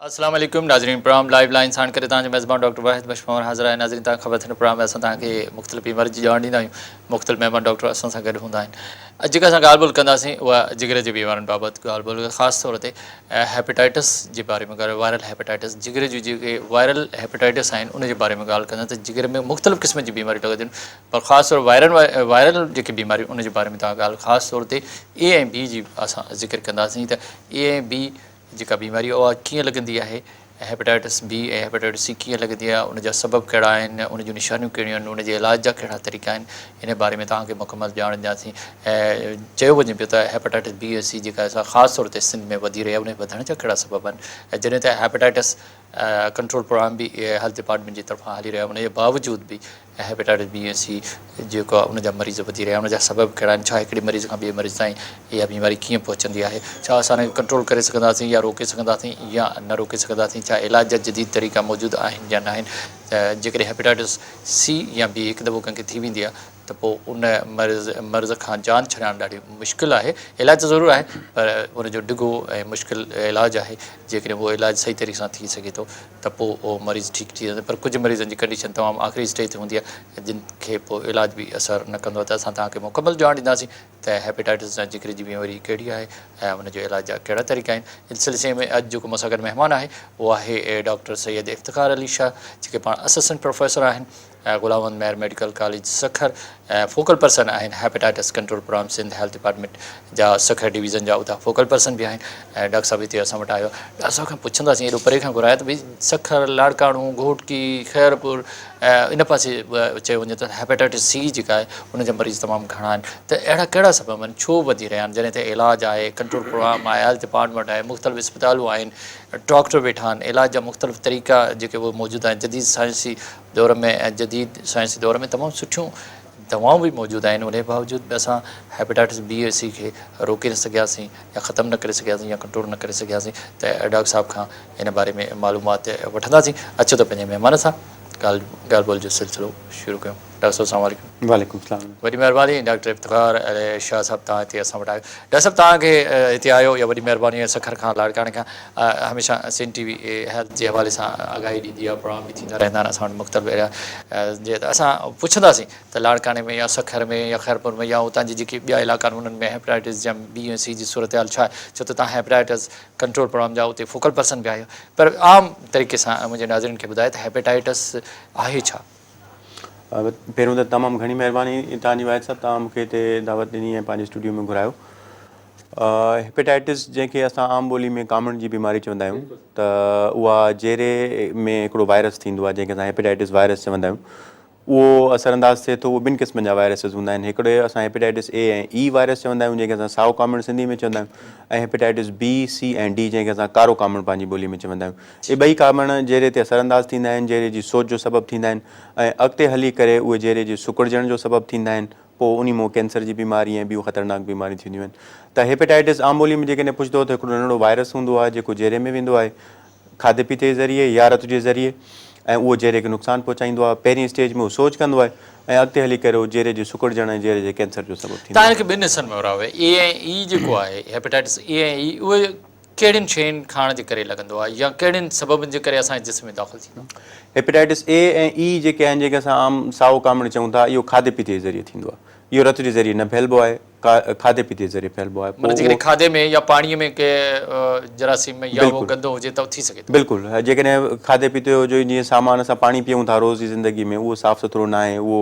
السلام عليڪم ناظرين پروگرام لائيو لائين ساڻ ڪري توهان جو ميزبان ڊاڪٽر واحد بخش پنهور حاضر آهي ناظرين توهان کي خبر ٿيندو پروگرام ۾ اسان توهان کي مختلف بيمارين جي ڄاڻ ڏيندا آهيون مختلف مهمان ڊاڪٽر اسان سان گڏ هوندا آهن اڄ جيڪا اسان ڳالهه ٻولهه ڪنداسين اها جگر جي بيمارين بابت ڳالهه ٻولهه خاص طور تي هيپيٽائٽس جي باري ۾ ڳالهه وائرل هيپيٽائٽس جگر جون جيڪي وائرل هيپيٽائٽس آهن ان جي باري ۾ ڳالهه ڪندا ته جگر ۾ مختلف قسم جي بيماريون لڳنديون آهن پر خاص طور وائرل وائرل جيڪي بيماريون ان جي باري ۾ توهان ڳالهه خاص طور تي اي ۽ بي جي اسان ذڪر ڪنداسين ته اي ۽ بي جيڪا بيماري اها ڪيئن لڳندي آهي هيپيٽائٽس بي ۽ هيپيٽائٽس سي ڪيئن لڳندي آهي ان جا سبب ڪهڙا آهن ان جون نشانيون ڪهڙيون آهن ان جي علاج جا ڪهڙا طريقا آهن ان باري ۾ توهان کي مڪمل ڄاڻ ڏينداسين ۽ چيو وڃي پيو ته هيپيٽائٽس بي ۽ سي جيڪا سا خاص طور تي سنڌ ۾ وڌي رهي آهي ان جي وڌڻ جا ڪهڙا سبب آهن ۽ جڏهن ته هيپيٽائٽس ڪنٽرول پروگرام به هيلٿ ڊپارٽمينٽ جي طرفان هلي رهيو آهي ان جي باوجود به هيپيٽائٽس بي ۽ سي جيڪو آهي ان جا مريض وڌي رهيا آهن ان جا سبب ڪهڙا آهن ڇا هڪڙي مريض کان ٻئي مريض تائين اها بيماري ڪيئن پهچندي آهي ڇا اسان ان کي ڪنٽرول ڪري سگهنداسين يا روڪي سگهنداسين يا نه روڪي سگهنداسين ڇا علاج جا جديد طريقا موجود آهن يا ناهن ته جيڪڏهن هيپيٽائٽس سي يا بي هڪ دفعو ڪنهن کي ٿي ويندي آهي ته پوء ان مرض مرض کان جان ڇڏائڻ ڏاڍي مشڪل آهي علاج ته ضرور آهي پر ان جو ڊگهو ۽ مشڪل علاج آهي جيڪڏهن اهو علاج صحيح طريقي سان ٿي سگهي ٿو ته پوء اهو مريض ٺيڪ ٿي ويندو پر ڪجهه مريضن جي ڪنڊيشن تمام آخري اسٽيج تي هوندي آهي جن کي پوء علاج به اثر نه ڪندو آهي ته اسان توهان کي مڪمل ڄاڻ ڏينداسين ته هيپيٽائٽس يا جگر جي بيماري ڪهڙي آهي ۽ ان جو علاج جا ڪهڙا طريقا آهن ان سلسلي ۾ اڄ جيڪو مون سان گڏ مهمان آهي اهو آهي ڊاڪٽر سيد افتخار علي شاهه جيڪي پاڻ اسسٽنٽ پروفيسر آهن Ghulam Muhammad Mehr medical college Sukkur focal person آهن hepatitis control programme Sindh health department جا سکر ڊويزن جا اتان فوڪل پرسن به آهن ۽ ڊاڪٽر صاحب هتي اسان وٽ آيو ڊاڪٽر صاحب کان پڇنداسين ايڏو پري کان گهرايو ته ڀئي سکر لاڙڪاڻو گهوٽڪي خيرپور ان پاسي چيو وڃي ته هيپيٽائٽس سي جيڪا آهي ان جا مريض تمام گهڻا آهن ته اهڙا ڪهڙا سبب آهن ڇو وڌي رهيا آهن جڏهن ته علاج آهي ڪنٽرول پروگرام آهي هيلٿ ڊپارٽمينٽ آهي مختلف اسپتالون آهن ڊاڪٽر ويٺا آهن علاج جا مختلف طريقا جيڪي اهي موجود آهن جديد سائنسي دور ۾ ۽ جديد سائنسي دور ۾ تمام سٺيون دوائون به موجود آهن انهي باوجود به اسان هيپيٽائٽس بي ۽ سي کي روڪي نه سگهياسين يا ختم نه ڪري سگهياسين يا ڪنٽرول نه ڪري سگهياسين ته ڊاڪٽر صاحب کان ان باري ۾ معلومات وٺنداسين اچو ته پنهنجي مهمان سان ڳالهه ڳالهه ٻولهه جو سلسلو شروع ڪيون ڊاڪٽر صاحب السلام عليڪم. وعليڪم السلام. وڏي مهرباني ڊاڪٽر افتخار علي شاهه صاحب توهان هتي اسان وٽ آيو ڊاڪٽر صاحب توهان کي هتي آيو اها وڏي مهرباني آهي سکر کان لاڙڪاڻي کان هميشه سنڌ ٽي وي هيلٿ جي حوالي سان آگاهي ڏيندي آهي پروگرام به ٿيندا رهندا آهن اسان وٽ مختلف اهڙا جيئن ته اسان پڇنداسين ته لاڙڪاڻي ۾ يا سکر ۾ يا خيرپور ۾ يا اتان جي جيڪي ٻيا علائقا آهن انهن ۾ هيپيٽائٽس يا بي ۽ سي جي صورتحال ڇا آهي ڇو ته توهان هيپيٽائٽس ڪنٽرول پروگرام جا اتي فوڪل پرسن به آهيو پر عام طريقي سان منهنجي ناظرين کي ٻڌايو ته هيپيٽائٽس آهي ڇا؟ پهريون ته تمام گهڻي مهرباني توهان جي واحد صاحب توهان مون کي هتي دعوت ڏني ۽ پنهنجي اسٽوڊيو ۾ گهرايو. هيپيٽائٽس جنهن کي اسان عام ٻولي ۾ ڪامڻ جي بيماري چوندا آهيون ته اها جيري ۾ هڪڙو وائرس ٿيندو آهي جنهن کي اسان هيپيٽائٽس وائرس چوندا آهيون اهو اثر انداز ٿئي ٿو اهو ٻن قسمن جا وائرسز هوندا آهن هڪڙي اسان هيپيٽائٽس اي ۽ اي وائرس چوندا آهيون جنهن کي اسان سائو ڪامڻ سنڌي ۾ چوندا آهيون ۽ هيپيٽائٽس بي سي ۽ ڊي جنهن کي اسان ڪارو ڪامڻ پنهنجي ٻولي ۾ چوندا آهيون اهي ٻئي ڪامڻ جيري تي اثر انداز ٿيندا آهن جيري جي سوڄ جو سبب ٿيندا آهن ۽ اڳتي هلي ڪري اهي جيري جي سڪڙجڻ جو سبب ٿيندا آهن پوء انهي مون ڪينسر جي بيماري ۽ ٻيون خطرناڪ بيماريون ٿينديون آهن ته هيپيٽائٽس عام ٻولي ۾ جيڪڏهن پڇندو ته هڪڙو ننڍڙو وائرس هوندو آهي جيڪو جيري ۾ ويندو آهي کاڌي پيتي جي ذريعي يا رت جي ذريعي ۽ اهو جيري کي نقصان پهچائيندو آهي پهرين اسٽيج ۾ اهو سوڄ ڪندو آهي ۽ اڳتي هلي ڪري اهو جيري جي سڪڙجڻ ۽ جيري جي ڪينسر جو سبب ٿيندو تان هن کي ٻن حصن ۾ ورهايو اي ۽ اي جيڪو آهي هيپيٽائٽس اي ۽ اي اهي ڪهڙين شين کائڻ جي ڪري لڳندو آهي يا ڪهڙين سببن جي ڪري اسان جي جسم ۾ داخل ٿيندو آهي؟ هيپيٽائٽس اي ۽ اي جيڪي آهن جنهن کي اسان عام سائو ڪامڻ چئون ٿا اهو کاڌي پيتي جي ذريعي ٿيندو آهي. اهو رت جي ذريعي نه ڦهلبو آهي کاڌي پيتي جي ذريعي ڦهلبو آهي پوء معنيٰ جيڪڏهن کاڌي ۾ يا پاڻي ۾ ڪي جراثيم يا اهو گندو هجي ته ٿي سگهي ٿو. بلڪل جيڪڏهن کاڌي پيتي جو جيئن سامان اسان پاڻي پيئون ٿا روز جي زندگي ۾ اهو صاف سٿرو ناهي اهو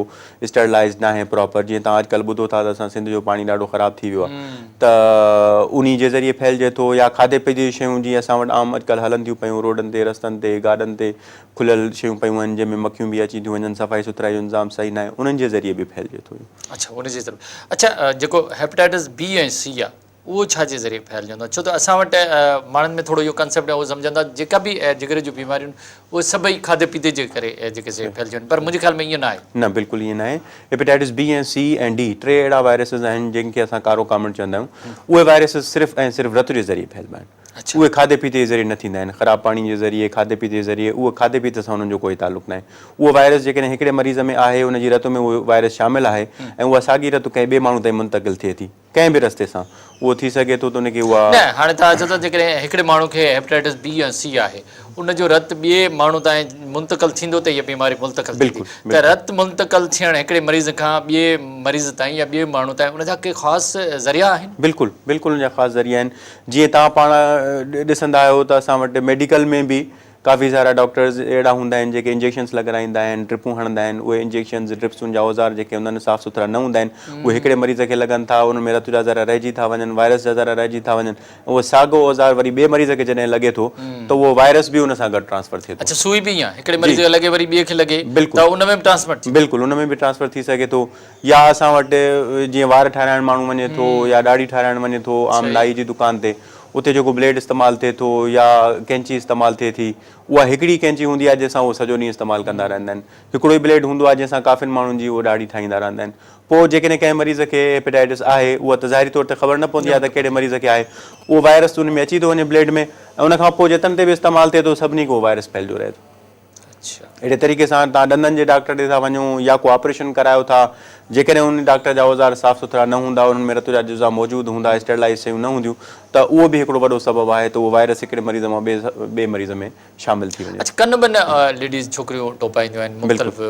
اسٽرلائيزڊ ناهي پراپر جيئن توهان اڄڪلهه ٻڌو ٿا ته اسان سنڌ جو پاڻي ڏاڍو خراب ٿي ويو آهي ته انهي جي ذريعي ڦهلجي ٿو يا کاڌي پيتي جون شيون جيئن اسان وٽ عام اڄڪلهه هلن ٿيون پيون روڊن تي رستن تي گاڏن تي کليل شيون پيون آهن جنهن ۾ مکيون به اچي ٿيون وڃن صفائي سٿرائي جو نظام صحيح ناهي انهن جي ذريعي به ڦهلجي ٿو اهو. اڇا ان جي ذريعي اڇا جيڪو هيپيٽائٽس بي ۽ سي آهي اهو ڇا جي ذريعي ڦهلجندو آهي ڇو ته اسان وٽ ماڻهن ۾ ٿورو اهو ڪنسيپٽ آهي اهو سمجهن ٿا جيڪا به جگر جون بيماريون اهي سڀئي کاڌي پيتي جي ڪري جيڪي سي ڦهلجيون آهن پر منهنجي خيال ۾ ائين نه آهي. نه بلڪل ائين نه آهي هيپيٽائٽس بي ۽ سي ۽ ڊي ٽي اهڙا وائرسز آهن جن کي اسان ڪارو ڪامڻ چوندا آهيون اهي وائرسز صرف ۽ صرف رت جي ذريعي ڦهلبا آهن اهي کاڌي پيتي جي ذريعي نه ٿيندا آهن خراب پاڻي جي ذريعي کاڌي پيتي جي ذريعي اهي کاڌي پيتي سان انهن جو ڪوئي تعلق ناهي اهو وائرس جيڪڏهن هڪڙي مريض ۾ آهي ان جي رت ۾ اهو وائرس شامل آهي ۽ اها ساڳي رت ڪنهن ٻئي ماڻهو تائين منتقل ٿئي ٿي. ڪنهن به رستي سان اهو ٿي سگهي ٿو ته ان کي اها. نه هاڻي توهان چئو ٿا جيڪڏهن هڪڙي ماڻهو کي هيپاٽائٽس بي يا سي آهي ان جو رت ٻئي ماڻهو تائين منتقل ٿيندو ته هيء بيماري منتقل ٿيندي ته رت منتقل ٿيڻ هڪڙي مريض کان ٻئي مريض تائين يا ٻئي ماڻهو تائين ان جا ڪي خاص ذريعا آهن؟ بلڪل بلڪل ان جا خاص ذريعا آهن جيئن توهان پاڻ ڏسندا آهيو ته اسان وٽ ميڊيڪل ۾ به ڪافي سارا ڊاڪٽرز اهڙا هوندا آهن جيڪي انجيڪشنز لڳرائيندا آهن ڊرپون هڻندا آهن اهي انجيڪشنز ڊرپسن جا اوزار جيڪي هوندا آهن صاف سٿرا نه هوندا آهن اهي هڪڙي مريض کي لڳن ٿا انهن ۾ رت جا ذرا رهجي ٿا وڃن وائرس جا ذرا رهجي ٿا وڃن اهو ساڳو اوزار وري ٻئي مريض کي جڏهن لڳي ٿو ته اهو وائرس به ان سان گڏ ٽرانسفر ٿئي ٿو. اڇا سوئي به ائين هڪڙي مريض کي لڳي وري ٻئي کي لڳي ته ان ۾ به ٽرانسمٽ ٿي. بلڪل ان ۾ به ٽرانسفر ٿي سگهي ٿو يا اسان وٽ جيئن وار ٺاهرائڻ ماڻهو وڃي ٿو يا ڏاڙهي ٺاهرائڻ وڃي ٿو عام نائي جي دڪان تي اتي جيڪو بليڊ استعمال ٿئي ٿو يا قينچي استعمال ٿئي ٿي اها هڪڙي قينچي هوندي آهي جنهن سان اهو سڄو ڏينهن استعمال ڪندا رهندا آهن هڪڙو ئي بليڊ هوندو آهي جنهن سان ڪافين ماڻهن جي اهو ڏاڙهي ٺاهيندا رهندا آهن پوء جيڪڏهن ڪنهن مريض کي هيپيٽائٽس آهي اها ته ظاهري طور تي خبر نه پوندي آهي ته ڪهڙي مريض کي آهي اهو وائرس ان ۾ اچي ٿو وڃي بليڊ ۾ ۽ ان کان پوء جتن تي به استعمال ٿئي ٿو سڀني کي اهو وائرس ڦهلجو رهي ٿو. اهڙي طريقي سان توهان ڏندن جي ڊاڪٽر ڏي ٿا وڃو يا ڪو آپريشن ڪرايو ٿا جيڪڏهن ان ڊاڪٽر جا اوزار صاف سٿرا نه هوندا انهن ۾ رت جا جزا موجود هوندا اسٽرلائيز شيون نه هونديون ته اهو به هڪڙو وڏو سبب آهي ته اهو وائرس هڪڙي مريض مان ٻئي مريض ۾ شامل ٿي وڃي ٿو. اڇا ڪن به نه ليڊيز ڇوڪريون ٽوپائينديون آهن مختلف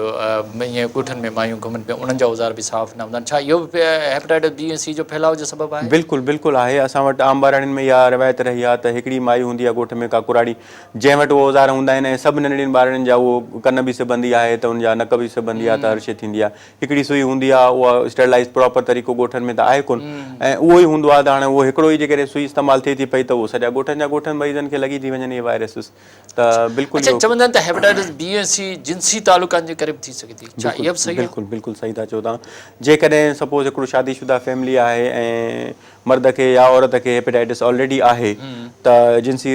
ائين ڳوٺن ۾ مايون گهمن پيون انهن جا اوزار به صاف نه هوندا آهن ڇا اهو به هيپاٽائٽس بي ۽ سي جو ڦهلاء جو سبب آهي؟ بلڪل بلڪل آهي اسان وٽ عام ٻهراڙين ۾ اها روايت رهي آهي ته هڪڙي مائي هوندي آهي ڳوٺ ۾ ڪا ڪراڙي جنهن وٽ اهي اوزار هوندا آهن ۽ سڀ ننڍڙين ٻارڙين جا اهو ڪن به سبندي آهي ته ان جا نڪ به سبندي آهي ته هر شيء ٿيندي آهي. هڪڙي سوئي هوندي آهي اها اسٽرلائيز پراپر طريقو ڳوٺن ۾ ته آهي ڪونه ۽ اهو ئي هوندو آهي ته هاڻي اهو هڪڙو ئي جيڪڏهن سوئي استعمال ٿئي ٿي پئي ته اهو سڄا ڳوٺن جا ڳوٺن مريضن کي لڳي ٿي وڃن اهي وائرسز ته بلڪل اڇا چوندا آهن ته هيپاٽائٽس بي ۽ سي جنسي تعلقن جي ڪري به ٿي سگهي ٿي ڇا اها به صحيح آهي؟ بلڪل بلڪل صحيح ٿا چئو توهان جيڪڏهن سپوز هڪڙو شادي شده فيملي آهي ۽ مرد کي يا عورت کي هيپيٽائٽس آلريڊي آهي ته جنسي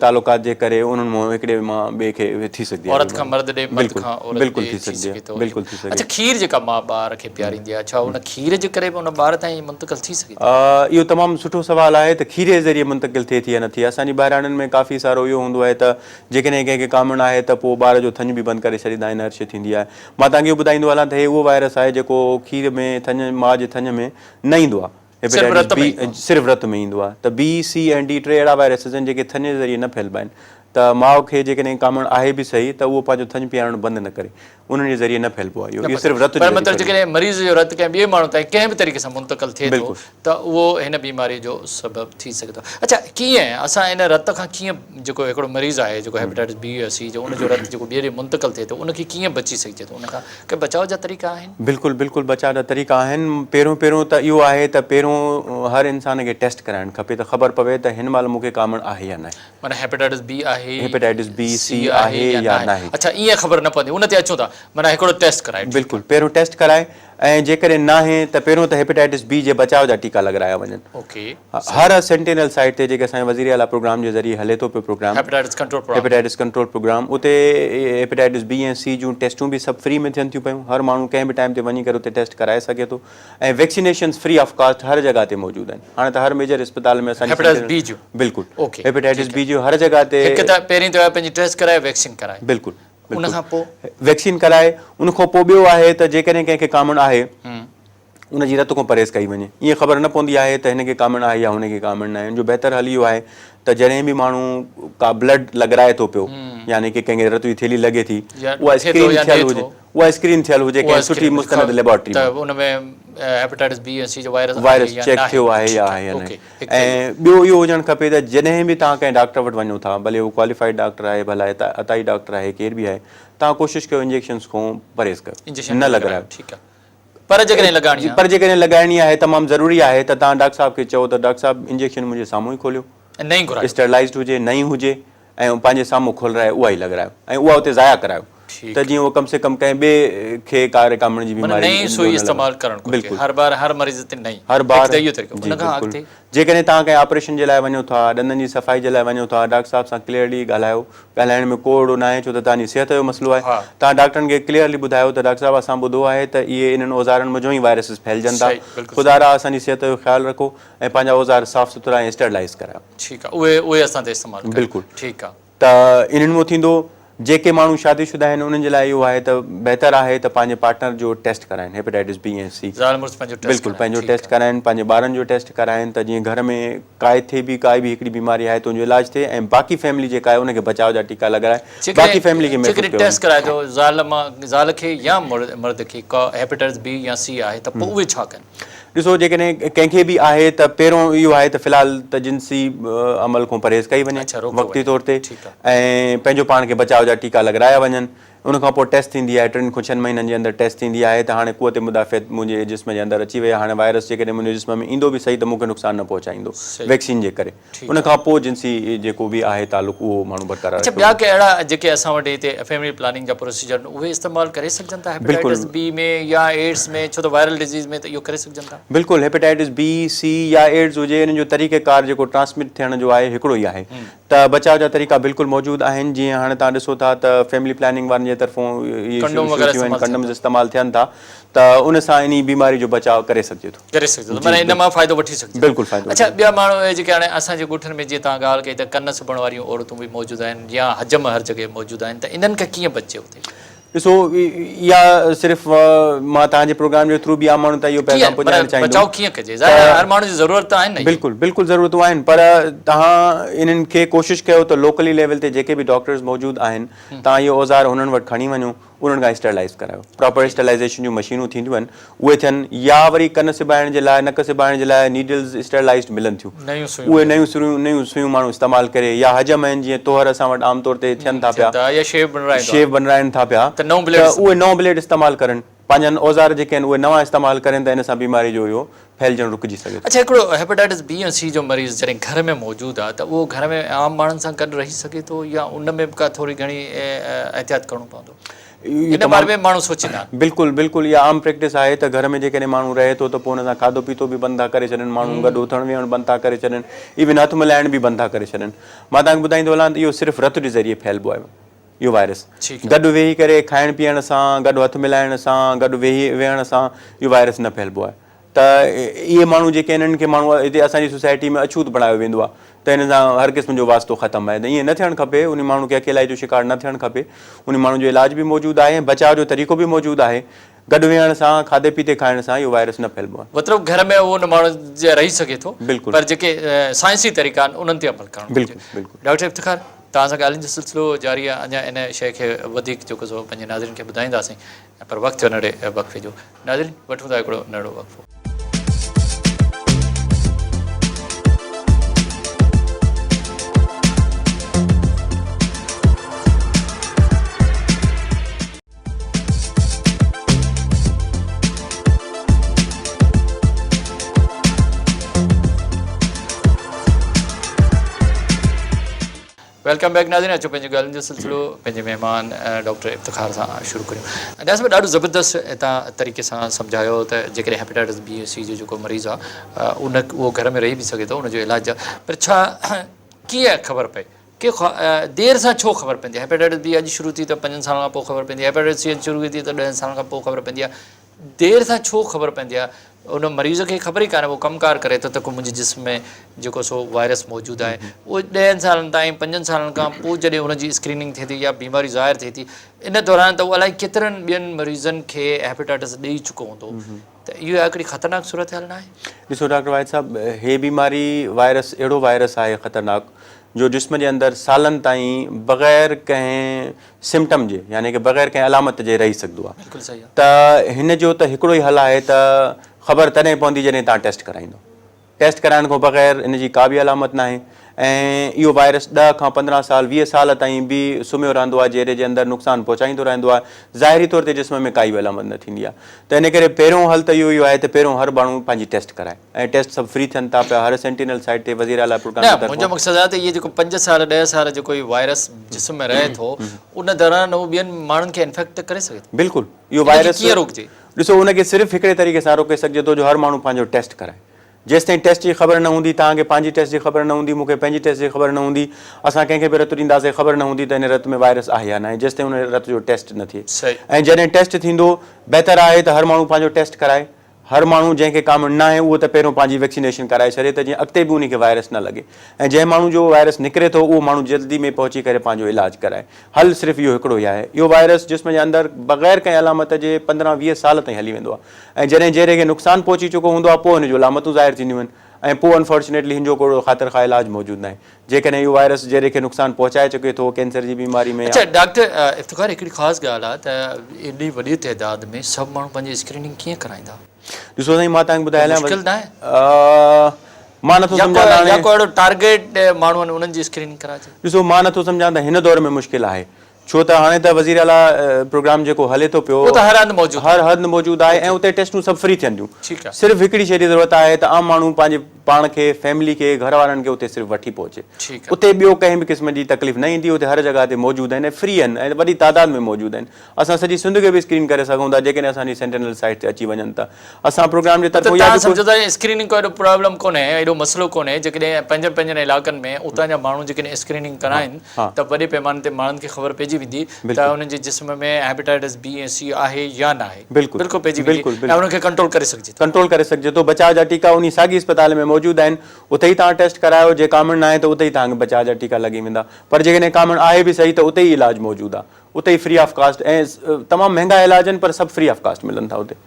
تعلقات جي ڪري انهن مان هڪڙي مان ٻئي کي ٿي سگهندي آهي عورت کان مرد ڏي مرد کان عورت ڏي ٿي سگهي ٿو بلڪل ٿي سگهي اڇا کير جيڪا ماء ٻار کي پياريندي آهي ڇا ان کير جي ڪري به ان ٻار تائين منتقل ٿي سگهي ٿي؟ اهو تمام سٺو سوال آهي ته کير جي ذريعي منتقل ٿئي ٿي يا نه ٿي اسان جي ٻهراڙين ۾ ڪافي سارو اهو هوندو آهي ته جيڪڏهن ڪنهن کي ڪامڻ آهي ته پوء ٻار جو ٿڃ به بند ڪري ڇڏيندا آهن هر شيء ٿيندي آهي مان توهان کي اهو ٻڌائيندو هلان ته هي اهو وائرس آهي جيڪو کير ۾ ٿڃ ماء جي ٿڃ ۾ نه ايندو آهي صرف رت ۾ ايندو آهي. صرف رت ۾ ايندو آهي ته بي، سي ۽ ڊي ٽي اهڙا وائرسز آهن جيڪي ٿڃ جي ذريعي نه ڦهلبا آهن ته ماء کي جيڪڏهن ڪامڻ آهي به صحيح ته اهو پنهنجو ٿڃ پيارڻ بند نه ڪري انهن جي ذريعي نه ڦهلبو آهي اهو اهو صرف رت جي پر ذريعي مطلب ڦهلبو جيڪڏهن مريض جو رت ڪنهن ٻئي ماڻهو تائين ڪنهن به طريقي سان منتقل ٿئي ٿو ته اهو هن بيماري جو سبب ٿي سگهي ٿو اڇا ڪيئن اسان ان رت کان ڪيئن جيڪو هڪڙو مريض آهي جيڪو هيپاٽائٽس بي يا سي جو ان جو رت جيڪو ٻئي ڏي منتقل ٿئي ٿو ان کي ڪيئن بچي سگهجي ٿو ان کان ڪي بچاء جا طريقا آهن؟ بلڪل بلڪل بچاء جا طريقا آهن پهريون پهريون ته اهو آهي ته پهريون هر انسان کي ٽيسٽ ڪرائڻ کپي ته خبر پوي ته هن مهل مون کي ڪامڻ آهي يا ناهي. معنيٰ هيپاٽائٽس بي آهي هيپاٽائٽس بي سي آهي يا ناهي. اڇا ائين خبر نه پوندي ان تي اچون ٿا معنيٰ هڪڙو ٽيسٽ ڪرائي ٺيڪ بلڪل پهريون ٽيسٽ ڪرائي ۽ جيڪڏهن ناهي ته پهريون ته هيپاٽائٽس بي جي بچاء جا ٽيڪا لڳرايا وڃن. اوڪي. هر سينٽينل سائيٽ تي جيڪي اسان جي وزير اعليٰ پروگرام جي ذريعي هلي ٿو پيو programme hepatitis control programme hepatitis control programme اتي هيپاٽائٽس بي ۽ سي جون ٽيسٽون به سڀ فري ۾ ٿين ٿيون پيون هر ماڻهو ڪنهن به ٽائيم تي وڃي ڪري اتي ٽيسٽ ڪرائي سگهي ٿو ۽ ويڪسينيشنز فري آف ڪاسٽ هر جڳهه تي موجود آهن هاڻي ته هر ميجر اسپتال ۾ اسان جي هيپاٽائٽس بي جون بلڪل هيپاٽائٽس بي جو هر جڳهه تي هڪ ته پهرين ته پنهنجي ٽيسٽ ڪرائي ويڪسين ڪرائي بلڪل ان کان پوء ويڪسين ڪرائي ان کان پوء ٻيو آهي ته جيڪڏهن ڪنهن کي ڪامڻ آهي ان جي رت کان پرهيز ڪئي وڃي. ائين خبر نه پوندي آهي ته هن کي ڪامڻ آهي يا هن کي ڪامڻ ناهي. ان جو بهتر حل اهو آهي ته جڏهن به ماڻهو ڪا بلڊ لڳرائي ٿو پيو يعني ڪي ڪنهن کي رت جي ٿيلهي لڳي ٿي اها اسڪرين ٿيل هجي اها اسڪرين ٿيل هجي ڪنهن سٺي مستند ليبارٽري مان ته ان ۾ هيپاٽائٽس بي ۽ سي جو وائرس وائرس چيڪ ٿيو آهي يا آهي يا نه ۽ ٻيو اهو هجڻ کپي ته جڏهن به توهان ڪنهن ڊاڪٽر وٽ وڃو ٿا ڀلي اهو ڪواليفائيڊ ڊاڪٽر آهي ڀلا عطائي ڊاڪٽر آهي ڪير به آهي توهان ڪوشش ڪيو انجيڪشنز کان پرهيز ڪيو نه لڳرايو. پر جيڪڏهن لڳائڻي آهي. پر جيڪڏهن لڳائڻي آهي تمام ضروري آهي ته توهان ڊاڪٽر صاحب کي چئو ته ڊاڪٽر صاحب انجيڪشن منهنجي سامهون ئي کوليو. نئين گهرايو. اسٽرلائيزڊ هجي نئين هجي ۽ پنهنجي سامهون کولرائي اها ئي لڳرايو ۽ اها اتي ضايع ڪرايو ته جيئن اهو ڪم سي ڪم ڪنهن ٻئي کي ڪا رڪامڻ جي معنيٰ بيماري نئين سوئي استعمال ڪرڻ گهرجي هر بار هر مريض تي نئين هر بار هڪ ته اهو طريقو جي ان کان بلڪل اڳتي. جيڪڏهن توهان ڪنهن آپريشن جي لاء وڃو ٿا، ڏندن جي صفائي جي لاء وڃو ٿا، ڊاڪٽر صاحب سان ڪليئرلي ڳالهايو، ڳالهائڻ ۾ ڪو اهڙو ناهي ڇو ته توهان جي صحت جو مسئلو آهي، توهان ڊاڪٽرن کي ڪليئرلي ٻڌايو ته ڊاڪٽر صاحب اسان ٻڌو آهي ته اهي انهن اوزارن منجهون ئي وائرسز ڦهلجن ٿا، خدارا اسان جي صحت جو خيال رکو ۽ پنهنجا اوزار صاف سٿرا ۽ اسٽرلائيز ڪرايو. ٺيڪ آهي اهي اهي اسان تي استعمال ڪيو. بلڪل. ٺيڪ آهي. ته انهن مان ٿيندو. جيڪي ماڻهو شادي شده آهن انهن جي لاء اهو آهي ته بهتر آهي ته پنهنجي پارٽنر جو ٽيسٽ ڪرائين هيپاٽائٽس بي ۽ سي. زال مڙس پنهنجو ٽيسٽ بلڪل پنهنجو ٽيسٽ ڪرائين پنهنجي ٻارن جو ٽيسٽ ڪرائين ته جيئن گهر ۾ ڪائي به ڪائي به هڪڙي بيماري آهي ته ان جو علاج ٿئي ۽ باقي فيملي جيڪا آهي ان کي بچاء جا ٽيڪا لڳرائي باقي فيملي کي محفوظ جيڪڏهن ڪيو ٽيسٽ وڃي. ڪرائي ٿو زال مان زال کي يا مرد کي ڪا هيپاٽائٽس بي يا سي آهي ته پوء اهي ڇا ڪن؟ ڏسو جيڪڏهن ڪنهن کي به آهي ته پهريون اهو آهي ته في الحال ته جنسي عمل کان پرهيز ڪئي وڃي وقتي طور تي ۽ پنهنجو پاڻ کي بچاء جا ٽيڪا لڳرايا وڃن ان کان پوء ٽيسٽ ٿيندي آهي ٽن کان ڇهن مهينن جي اندر ٽيسٽ ٿيندي آهي ته هاڻي قوت مدافعت منهنجي جسم جي اندر اچي وئي آهي هاڻي وائرس جيڪڏهن منهنجي جسم ۾ ايندو به سهي ته مون کي نقصان نه پهچائيندو ويڪسين جي ڪري ان کان پوء جنسي جيڪو به آهي تعلق اهو ماڻهو برقرار اڇا رکيو ٻيا وڃي. ڪي اهڙا جيڪي اسان وٽ هتي فيملي پلاننگ جا پروسيجر آهن اهي استعمال ڪري سگهجن ٿا بلڪل هيپاٽائٽس بي ۾ يا ايڊز ۾ ڇو ته وائرل ڊزيز ۾ ته اهو ڪري سگهجن ٿا. بلڪل هيپاٽائٽس بي، سي يا ايڊز هجي انهن جو طريقه ڪار جيڪو ٽرانسمٽ ٿيڻ جو آهي هڪڙو ئي آهي ته بچاء جا طريقا بلڪل موجود آهن جيئن هاڻي توهان ڏسو ٿا ته فيملي پلاننگ وارن جي طرفون اهي ڪنڊوم شروع وغيره ٿيون آهن استعمال ٿين ڪنڊومز ٿا. استعمال ٿين ٿا ته ان سان انهي بيماري جو بچاء ڪري سگهجي ٿو. ڪري سگهجي ٿو معنيٰ ان مان فائدو وٺي سگهجي ٿو. بلڪل فائدو اڇا ٻيا ماڻهو اهي جيڪي هاڻي اسان جي ڳوٺن ۾ جيئن توهان ڳالهه ڪئي ته ڪن سبڻ واريون عورتون به موجود آهن يا حجم هر جڳهه موجود آهن ته انهن کان ڪيئن بچجي اتي؟ ڏسو اها صرف مان توهان جي پروگرام جي ٿرو به عام ماڻهن تائين اهو پيغام ڪيئن پهچائڻ معنيٰ چاهيندم بچاء ڪيئن ڪجي ظاهر آهي ته هر ماڻهو جي ضرورت ته آهن نه اهي. بلڪل بلڪل ضرورتون آهن پر توهان انهن کي ڪوشش ڪيو ته لوڪلي ليول تي جيڪي به ڊاڪٽرز موجود آهن توهان اهي اوزار انهن وٽ کڻي وڃو انهن کان اسٽرلائيز ڪرايو. پراپر اسٽرلائيزيشن جون مشينون ٿينديون آهن اهي ٿين يا وري ڪن سبائڻ جي لاء نڪ سبائڻ جي لاء نيڊلز اسٽرلائيزڊ ملن ٿيون اهي نيون سريون نيون سيون ماڻهو استعمال ڪري يا حجم آهن جيئن طوهر اسان وٽ عام طور تي ٿين ٿا پيا شيو بنرائين ٿا پيا ته اهي نئون بليڊ استعمال ڪرن پنهنجن اوزار جيڪي آهن اهي نوان استعمال ڪرين ته ان سان بيماري جو اهو ڦهلجڻ رڪجي سگهي ٿو. اڇا هڪڙو هيپاٽائٽس بي ۽ سي جو مريض جڏهن گهر ۾ موجود آهي ته اهو گهر ۾ عام ماڻهن سان گڏ رهي سگهي ٿو يا ان ۾ به ڪا ٿوري گهڻي احتياط ڪرڻو پوندو؟ ان باري ۾ به ماڻهو سوچيندا آهن. بلڪل بلڪل اها عام پريڪٽس آهي ته گهر ۾ جيڪڏهن ماڻهو رهي ٿو ته پوء ان سان کاڌو پيتو به بند ٿا ڪري ڇڏن ماڻهو گڏ اٿڻ ويهڻ بند ٿا ڪري ڇڏن ايون هٿ ملائڻ به بند ٿا ڪري ڇڏن مان توهان کي ٻڌائيندو هلان ته اهو صرف رت جي ذريعي ڦهلبو آهي. اهو وائرس گڏ ويهي ڪري کائڻ پيئڻ سان، گڏ هٿ ملائڻ سان، گڏ ويهي ويهڻ سان اهو وائرس نه ڦهلبو آهي ته اهي ماڻهو جيڪي آهن انهن کي ماڻهو هتي اسان جي سوسائٽي ۾ اڇوت بڻايو ويندو آهي ته هن سان هر قسم جو واسطو ختم آهي ته ائين نه ٿيڻ کپي ان ماڻهو کي اڪيلائي جو شڪار نه ٿيڻ کپي ان ماڻهو جو علاج به موجود آهي ۽ بچاء جو طريقو به موجود آهي گڏ ويهڻ سان کاڌي پيتي کائڻ سان اهو وائرس نه ڦهلبو آهي. مطلب گهر ۾ اهو ان ماڻهو جي رهي سگهي ٿو بلڪل. پر جيڪي سائنسي طريقا آهن انهن تي عمل ڪرڻ گهرجي. بلڪل بلڪل. ڊاڪٽر افتخار توهان سان ڳالهين جو سلسلو جاري آهي اڃا ان شيء کي وڌيڪ جيڪو سو پنهنجي ناظرين کي ٻڌائينداسين پر وقت ٿيو ننڍڙي وقفي جو ناظرين وٺون ٿا هڪڙو ننڍڙو وقفو. Welcome back ناظرين اچو پنهنجي ڳالهين جو سلسلو پنهنجي مهمان ڊاڪٽر افتخار سان شروع ڪريون ڊاڪٽر صاحب ڏاڍو زبردست تان طريقي سان سمجهايو ته جيڪڏهن هيپاٽائٽس بي سي جو جيڪو مريض آهي ان اهو گهر ۾ رهي به سگهي ٿو ان جو علاج پر ڇا ڪيئن خبر پئي ڪي دير سان ڇو خبر پوندي آهي هيپاٽائٽس بي اڄ شروع ٿي ته پنجن سالن کان پوء خبر پوندي آهي هيپاٽائٽس سي اڄ شروع ٿي ته ڏهن سالن کان پوء خبر پوندي آهي دير سان ڇو خبر پوندي آهي ان مريض کي خبر ئي ڪانه هو ڪم ڪار ڪري ٿو ته ڪو منهنجي جسم ۾ جيڪو سو وائرس موجود آهي اهو ڏهن سالن تائين پنجن سالن کان پوء جڏهن ان جي اسڪريننگ ٿئي ٿي يا بيماري ظاهر ٿئي ٿي ان دوران ته هو الائي ڪيترن ٻين مريضن کي هيپاٽائٽس ڏئي چڪو هوندو ته اهو هڪڙي خطرناڪ صورتحال ناهي؟ ڏسو ڊاڪٽر واحد صاحب هي بيماري وائرس اهڙو وائرس آهي خطرناڪ جو جسم جي اندر سالن تائين بغير ڪنهن سمپٽم جي يعني ڪه بغير ڪنهن علامت جي رهي سگهندو آهي بلڪل صحيح ته هن جو ته هڪڙو ئي حل آهي ته خبر تڏهن پوندي جڏهن توهان ٽيسٽ ڪرائيندو ٽيسٽ ڪرائڻ کان بغير ان جي ڪا به علامت ناهي ۽ اهو وائرس ڏهه کان 15 سال 20 سال تائين به سمهيو رهندو آهي جيري جي اندر نقصان پهچائيندو رهندو آهي ظاهري طور تي جسم ۾ ڪائي به علامت نه ٿيندي آهي ته ان ڪري پهريون حل ته اهو ئي آهي ته پهريون هر ماڻهو پنهنجي ٽيسٽ ڪرائي ۽ ٽيسٽ سڀ فري ٿين ٿا پيا هر سينٽينل سائيٽ تي وزير اعليٰ پروگرام نه جي منهنجو طرفان. مقصد آهي ته اهي جيڪو پنج سال ڏهه سال جيڪو هي وائرس جسم ۾ رهي ٿو ان دوران هو ٻين ماڻهن کي انفيڪٽ ته ڪري سگهي ٿو بلڪل اهو ان کي وائرس ڪيئن روڪجي؟ ڏسو ان کي صرف هڪڙي طريقي سان روڪي سگهجي ٿو جو هر ماڻهو پنهنجو ٽيسٽ ڪرائي. جيستائين ٽيسٽ جي خبر نه هوندي، توهان کي پنهنجي ٽيسٽ جي خبر نه هوندي، مون کي پنهنجي ٽيسٽ جي خبر نه هوندي، اسان ڪنهن کي به رت ڏينداسين خبر نه هوندي ته ان رت ۾ وائرس آهي يا ناهي جيستائين ان رت جو ٽيسٽ نه ٿئي ۽ جڏهن ٽيسٽ ٿيندو بهتر آهي ته هر ماڻهو پنهنجو ٽيسٽ ڪرائي. هر ماڻهو جنهن کي ڪامڻ ناهي اهو ته پهريون پنهنجي ويڪسينيشن ڪرائي ڇڏي ته جيئن اڳتي به انهي کي وائرس نه لڳي ۽ جنهن ماڻهو جو وائرس نڪري ٿو اهو ماڻهو جلدي ۾ پهچي ڪري پنهنجو علاج ڪرائي. حل صرف اهو هڪڙو ئي آهي. اهو وائرس جسم جي اندر بغير ڪنهن علامت جي 15 20 سال تائين هلي ويندو آهي ۽ جڏهن جيري کي نقصان پهچي چڪو هوندو آهي پوء هن جون علامتون ظاهر ٿينديون آهن ۽ پوء انفارچونيٽلي هن جو ڪو اهڙو خاطر خواهه علاج موجود ناهي. جيڪڏهن اهو وائرس جيري کي نقصان پهچائي چڪي ٿو ڪينسر جي بيماري ۾ يا. اڇا ڊاڪٽر افتخار هڪڙي خاص ڳالهه آهي ته ايڏي وڏي تعداد ۾ سڀ ماڻهو پنهنجي اسڪريننگ ڪيئن ڪرائيندا؟ ڏسو سائين مان توهان کي ٻڌائي هليان مشڪل ناهي؟ مان نٿو سمجهان ته هاڻي يا ڪو اهڙو ٽارگيٽ ماڻهو آهن انهن جي اسڪريننگ ڪرائجي. ڏسو مان نٿو سمجهان ته هن دور ۾ مشڪل آهي ڇو ته هاڻي ته وزير اعليٰ پروگرام جيڪو هلي ٿو پيو اهو ته هر هنڌ موجود هر هنڌ موجود آهي ۽ اتي ٽيسٽون سڀ فري ٿين ٿيون ٺيڪ آهي صرف هڪڙي شيء جي ضرورت آهي ته عام ماڻهو پنهنجي پاڻ کي فيملي کي گهر وارن کي اتي صرف وٺي پهچي ٺيڪ آهي اتي ٻيو ڪنهن به قسم جي تڪليف نه ايندي اتي هر جڳهه تي موجود آهن ۽ فري آهن ۽ وڏي تعداد ۾ موجود آهن اسان سڄي سنڌ کي به اسڪرين ڪري سگهون ٿا جيڪڏهن اسان جي سينٽينل سائيٽ تي اچي وڃن ته اسان پروگرام جي ته طرفون اها توهان به سمجهو ٿا اسڪريننگ ڪو ايڏو پرابلم ڪونهي ايڏو مسئلو ڪونهي جيڪڏهن پنهنجن پنهنجن علائقن ۾ اتان جا ماڻهو جيڪڏهن اسڪريننگ ڪرائين ته وڏي پيماني تي ماڻهن کي خبر پئجي ويندي ته انهن جي جسم ۾ هيپيٽائٽس بي ۽ سي آهي يا ناهي بلڪل بلڪل پئجي ويندي بلڪل ۽ بلڪل انهن کي ڪنٽرول ڪري سگهجي ٿو. ڪنٽرول ڪري سگهجي ٿو بچاء جا ٽيڪا انهي ساڳي اسپتال ۾ موجود آهن اتي ئي توهان ٽيسٽ ڪرايو جي ڪامڻ ناهي ته اتي ئي توهان کي بچاء جا ٽيڪا لڳي ويندا پر جيڪڏهن ڪامڻ آهي به صحيح ته اتي ئي علاج موجود آهي اتي ئي فري آف ڪاسٽ ۽ تمام مهنگا علاج آهن پر سڀ فري آف ڪاسٽ ملن ٿا اتي.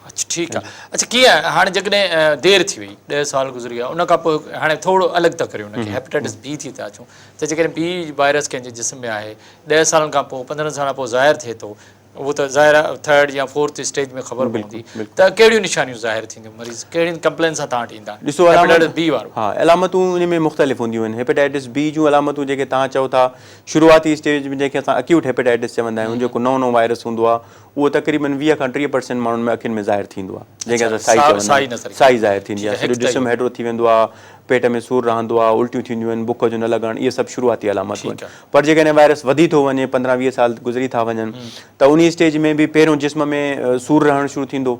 اڇا ٺيڪ آ اڇا ڪيئن هاڻي جيڪڏهن دير ٿي وئي ڏهه سال گذري ويا ان کان پوء هاڻي ٿورو الڳ ٿا ڪريون ان کي هيپيٽائٽس بي ٿي ٿا اچون ته جيڪڏهن بي وائرس ڪنهن جي جسم ۾ آهي ڏهه سالن کان پوء 15 سالن کان پوء ظاهر ٿئي ٿو اهو ته ظاهر آ ٿرڊ يا فورٿ اسٽيج ۾ خبر پوندي ته ڪهڙيون نشانيون ظاهر ٿينديون مريض ڪهڙين ڪمپلين سان توهان وٽ ايندا ڏسو هيپيٽائٽس بي وارو ها علامتون ان ۾ مختلف هونديون آهن هيپيٽائٽس بي جون علامتون جيڪي توهان چئو ٿا شروعاتي اسٽيج ۾ جنهن کي اسان اڪيوٽ هيپيٽائٽس چوندا آهيون جيڪو نئون نئون وائرس هوندو آهي اهو تقريبن 20 کان 30 پرسينٽ ماڻهن ۾ اکين ۾ ظاهر ٿيندو آهي جنهن کي اسان سائي چوندا آهيون سائي ظاهر ٿيندي آهي سڄو جسم هيڊو ٿي ويندو آهي پيٽ ۾ سور رهندو آهي الٽيون ٿينديون آهن بک جو نه لڳڻ اهي سڀ شروعاتي علامتون آهن پر جيڪڏهن وائرس وڌي ٿو وڃي 15 20 سال گذري ٿا وڃن ته انهي اسٽيج ۾ به پهريون جسم ۾ سور رهڻ شروع ٿيندو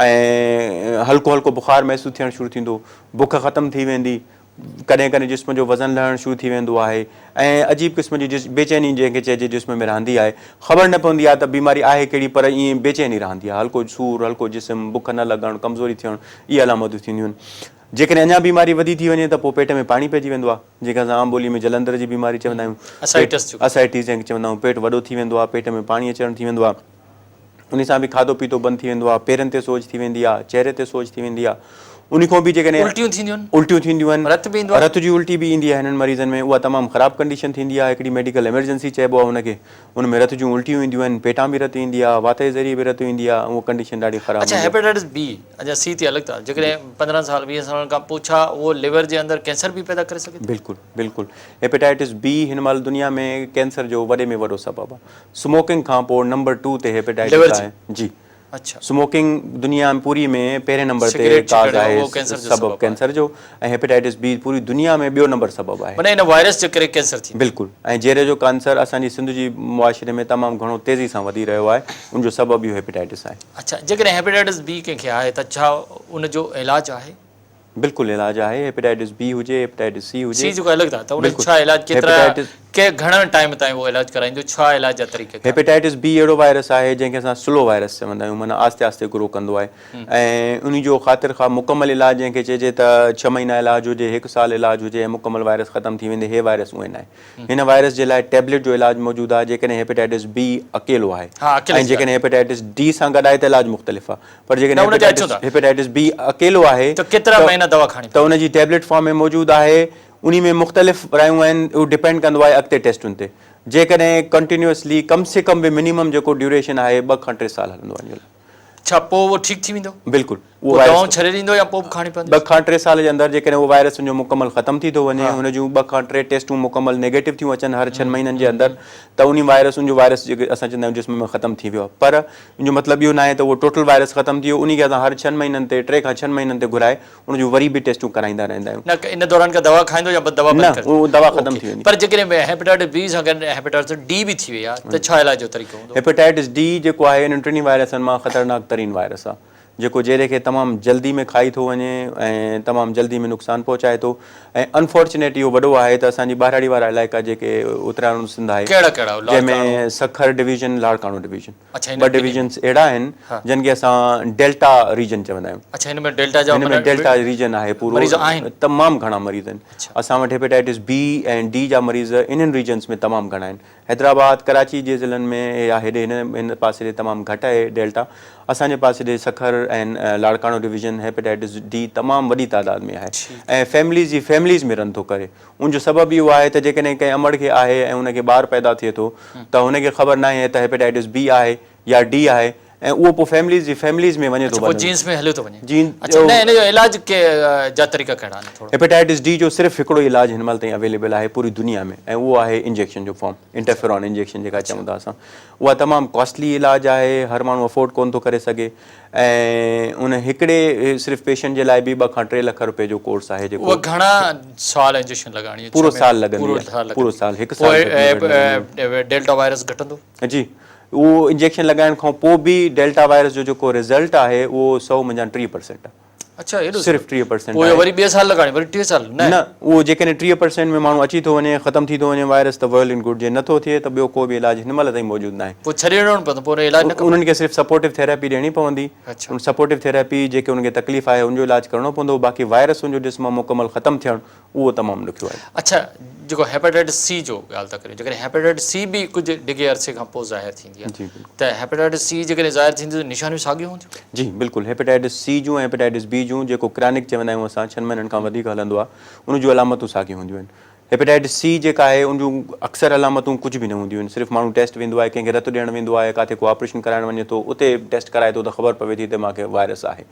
۽ هلڪو هلڪو بخار محسوس ٿيڻ شروع ٿيندو بک ختم ٿي ويندي ڪڏهن ڪڏهن جسم جو وزن لهڻ شروع ٿي ويندو آهي ۽ عجيب قسم جي بيچيني جنهن کي چئجي جسم ۾ رهندي آهي. خبر نه پوندي آهي ته بيماري آهي ڪهڙي پر ائين بيچيني رهندي آهي. هلڪو سور، هلڪو جسم، بک نه لڳڻ، ڪمزوري ٿيڻ اهي علامتون ٿينديون آهن. جيڪڏهن اڃا بيماري وڌي ٿي وڃي ته پوء پيٽ ۾ پاڻي پئجي ويندو آهي جنهن کي اسان عام ٻولي ۾ جلندر جي بيماري چوندا آهيون. اسائٽس جنهن کي چوندا آهيون پيٽ وڏو ٿي ويندو آهي، پيٽ ۾ پاڻي اچڻ ٿي ويندو آهي. انهي سان به کاڌو پيتو بند ٿي ويندو آهي، پيرن تي سوڄ ٿي ويندي آهي، چهري تي سوڄ ٿي ويندي آهي، انهي کان به جيڪڏهن الٽيون ٿينديون آهن، الٽيون ٿينديون آهن، رت به ايندو آهي، رت جي الٽي به ايندي آهي هنن مريضن ۾ اها تمام خراب ڪنڊيشن ٿيندي آهي، هڪڙي ميڊيڪل ايمرجنسي چئبو آهي ان کي، ان ۾ رت جون الٽيون اينديون آهن، پيٽان به رت ايندي آهي، وات جي ذريعي به رت ايندي آهي، اها ڪنڊيشن ڏاڍي خراب اڇا هوندي آهي. هيپاٽائٽس بي اڃا سي تي الڳ ٿا جيڪڏهن 15 سال 20 سالن کان پوء ڇا اهو ليور جي اندر ڪينسر به پيدا ڪري سگهي ٿو؟ بلڪل بلڪل هيپاٽائٽس بي هن مهل دنيا ۾ ڪينسر جو وڏي ۾ وڏو سبب آهي. سموڪنگ کان پوء نمبر ٽو تي هيپيٽائٽس آهي جي اڇا سموڪنگ دنيا پوري ۾ پهرين نمبر تي سگريٽ ڪاز جيڪڏهن آهي اهو ڪينسر جو سبب سبب آهي ڪينسر جو ۽ هيپيٽائٽس بي پوري دنيا ۾ ٻيو نمبر سبب آهي معنيٰ ان وائرس جي ڪري ڪينسر ٿيندو. بلڪل ۽ جيري جو ڪانسر اسان جي سنڌ جي معاشري ۾ تمام گهڻو تيزي سان وڌي رهيو آهي ان جو سبب اهو هيپيٽائٽس آهي. اڇا جيڪڏهن هيپيٽائٽس بي ڪنهن کي آهي ته ڇا ان جو علاج آهي؟ بلڪل علاج آهي هيپيٽائٽس بي هجي هيپيٽائٽس سي هجي. سي جيڪو الڳ ٿا ته ان جو ڇا علاج ڪيترا ڪي گهڻن ٽائيم تائين اهو علاج ڪرائيندو ڇا علاج جا طريقه ڪار. هيپيٽائٽس بي اهڙو وائرس آهي جنهن کي اسان سلو وائرس چوندا آهيون معنيٰ آهستي آهستي گرو ڪندو آهي ۽ انهي جو خاطر خواه مڪمل علاج جنهن کي چئجي ته ڇهه مهينا علاج هجي هڪ سال علاج هجي ۽ مڪمل وائرس ختم ٿي ويندي هي وائرس اونئن ناهي هن وائرس جي لاء ٽيبليٽ جو علاج موجود آهي جيڪڏهن هيپيٽائٽس بي اڪيلو آهي ۽ جيڪڏهن هيپيٽائٽس ڊي سان گڏ آهي ته علاج مختلف آهي پر جيڪڏهن هيپيٽائٽس بي اڪيلو آهي ته ڪيترا مهينا دوا کائڻي ته ان جي ٽيبليٽ فارم ۾ موجود آهي انهي ۾ مختلف رايون آهن اهو ڊپينڊ ڪندو آهي اڳتي ٽيسٽن تي جيڪڏهن ڪنٽينيوسلي ڪم سي ڪم به منيمم جيڪو ڊيوريشن آهي 2 کان 3 سال هلندو آهي ان جو لاء. ڇا پوء اهو ٺيڪ ٿي ويندو؟ بلڪل اهو وائرس دوائون ڇڏي ڏيندو يا پوء به کائڻي پوندي؟ 2 کان 3 سال جي اندر جيڪڏهن اهو وائرس ان جو مڪمل ختم ٿي ٿو وڃي هن جون 2 کان 3 ٽيسٽون مڪمل نيگيٽو ٿيون اچن هر ڇهن مهينن جي اندر ته انهي وائرس ان جو وائرس جيڪي اسان چوندا آهيون جسم ۾ ختم ٿي ويو آهي پر ان جو مطلب اهو ناهي ته اهو ٽوٽل وائرس ختم ٿي ويو، انهي کي اسان هر ڇهن مهينن تي، ٽي کان ڇهن مهينن تي گهرائي ان جون وري به ٽيسٽون ڪرائيندا رهندا آهيون. نه ان دوران ڪا دوا کائيندو يا دوا بند نه ڪري اهو دوا ختم ٿي ويندي. پر جيڪڏهن هيپيٽائٽس بي سان گڏ هيپيٽائٽس ڊي به ٿي وئي آهي ته ڇا علاج جو طريقو هوندو؟ هيپيٽائٽس ڊي جيڪو آهي انهن ٽنهي وائرسن مان خطرناڪ ترين وائرس آهي. جيڪو جيري کي تمام جلدي ۾ کائي ٿو وڃي ۽ تمام جلدي ۾ نقصان پهچائي ٿو ۽ انفارچونيٽ اهو وڏو آهي ته اسان جي ٻهراڙي وارا علائقا جيڪي اتراڻو سنڌ آهي ڪهڙا ڪهڙا جنهن ۾ لاڙڪاڻو سکر ڊويزن لاڙڪاڻو ڊويزن اڇا هن ٻه ڊويزنس اهڙا آهن جن کي اسان ڊيلٽا ريجن چوندا آهيون. اڇا هن ۾ ڊيلٽا جا هن ۾ ڊيلٽا ريجن آهي پورو مريض آهن تمام گهڻا مريض آهن اسان وٽ هيپيٽائٽس بي ۽ ڊي جا مريض انهن ريجنس ۾ تمام گهڻا آهن. حيدرآباد، ڪراچي جي ضلعن ۾ يا هيڏي هن هن پاسي ڏي تمام گهٽ آهي ڊيلٽا. اسان جي پاسي ڏي Sukkur ۽ Larkana division hepatitis D تمام وڏي تعداد ۾ آهي ۽ فيمليز جي فيمليز ۾ رن ٿو ڪري. ان جو سبب اهو آهي ته جيڪڏهن ڪنهن امڙ کي آهي ۽ ان کي ٻار پيدا ٿئي ٿو ته هن کي خبر ناهي ته هيپيٽائٽس بي آهي يا ڊي آهي ۽ اهو پوء فيمليز جي فيمليز ۾ وڃي ٿو اڇا پوء جينز ۾ هليو ٿو وڃي. جين اڇا نه ان جو علاج ڪي جا طريقا ڪهڙا آهن ٿورو. هيپيٽائٽس ڊي جو صرف هڪڙو ئي علاج هن مهل تائين اويليبل آهي پوري دنيا ۾ ۽ اهو آهي انجيڪشن جو فارم انٽرفيرون انجيڪشن جيڪا چئون ٿا اسان اها تمام ڪاسٽلي علاج آهي هر ماڻهو افورڊ ڪونه ٿو ڪري سگهي ۽ ان هڪڙي صرف پيشنٽ جي لاء به ٻه کان ٽي لک روپيه جو ڪورس آهي جيڪو اها گهڻا سال انجيڪشن لڳائڻي آهي پورو سال لڳندي آهي پورو سال هڪ سال پوء ڊيلٽا وائرس گهٽندو. جي اهو انجيڪشن لڳائڻ کان پوء به ڊيلٽا وائرس جو جيڪو رزلٽ آهي اهو سئو منجهان 30% آهي. اڇا ايڏو صرف 30% پوء وري ٻئي سال لڳائڻي وري 30 سال نه نه اهو جيڪڏهن 30% ۾ ماڻهو اچي ٿو وڃي ختم ٿي ٿو وڃي وائرس ته ويل اينڊ گڊ جي نٿو ٿئي ته ٻيو ڪو به علاج هن مهل تائين موجود ناهي. پوء ڇڏي ڏيڻو پوندو پوء ان جو علاج نه ڪبو. انهن کي صرف سپورٽو ٿيراپي ڏيڻي پوندي ان سپورٽو ٿيراپي جيڪي انهن کي تڪليف آهي ان جو علاج ڪرڻو پوندو باقي وائرس ان جو جسم مان مڪمل ختم ٿيڻ اهو تمام ڏکيو آهي. اڇا جيڪو هيپاٽائٽس سي جو ڳالهه ٿا ڪريون جيڪڏهن هيپاٽائٽس سي به ڪجهه ڊگهي عرصي کان پوء ظاهر ٿيندي آهي ته هيپاٽائٽس سي جيڪڏهن ظاهر ٿيندي ته نشانيون ساڳيون هونديون؟ جي بلڪل هيپاٽائٽس سي جون ۽ هيپاٽائٽس بي جون جيڪو ڪرانڪ چوندا آهيون اسان ڇهن مهينن کان وڌيڪ هلندو آهي ان جون علامتون ساڳيون هونديون آهن. هيپاٽائٽس سي جيڪا آهي ان جون اڪثر علامتون ڪجهه به نه هونديون آهن صرف ماڻهو ٽيسٽ ويندو آهي ڪنهن کي رت ڏيڻ ويندو آهي ڪاٿي ڪو آپريشن ڪرائڻ وڃي ٿو اتي ٽيسٽ ڪرائي ٿو ته خبر پوي ٿي ته مان کي وائرس آهي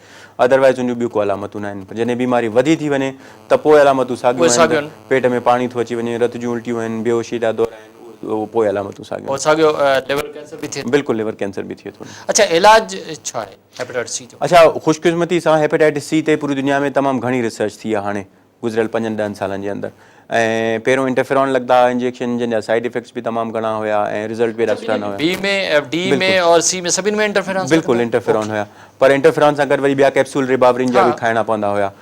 ادروائز ان جون ٻيون ڪو علامتون نه آهن پر جڏهن بيماري وڌي ٿي وڃي ته پوء علامتون ساڳيون آهن ته پيٽ ۾ پاڻي ٿو اچي وڃي رت جون الٽيون آهن بيهوشي جا دورا آهن اهي پوء علامتون ساڳيون آهن. ساڳيو ليور ڪينسر به ٿئي ٿو. بلڪل ليور ڪينسر به ٿئي ٿو. اڇا علاج ڇا آهي هيپاٽائٽس سي جو؟ اڇا خوشقسمتي سان هيپاٽائٽس سي تي پوري دنيا ۾ تمام گهڻي ريسرچ ٿي آهي هاڻي گذريل پنجن ڏهن سالن جي اندر ۽ پهريون انٽرفيرون لڳندا هئا انجيڪشن جن جا سائيڊ افيڪٽس به تمام گهڻا هيا ۽ رزلٽ به ايڏا سٺا نه هيا. بي ۾ ڊي ۾ اور سي ۾ سڀني ۾ انٽرفيرون بلڪل انٽرفيرون هيا پر انٽرفيرون سان گڏ وري ٻيا ڪيپسول ريباورين جا به کائڻا پوندا هيا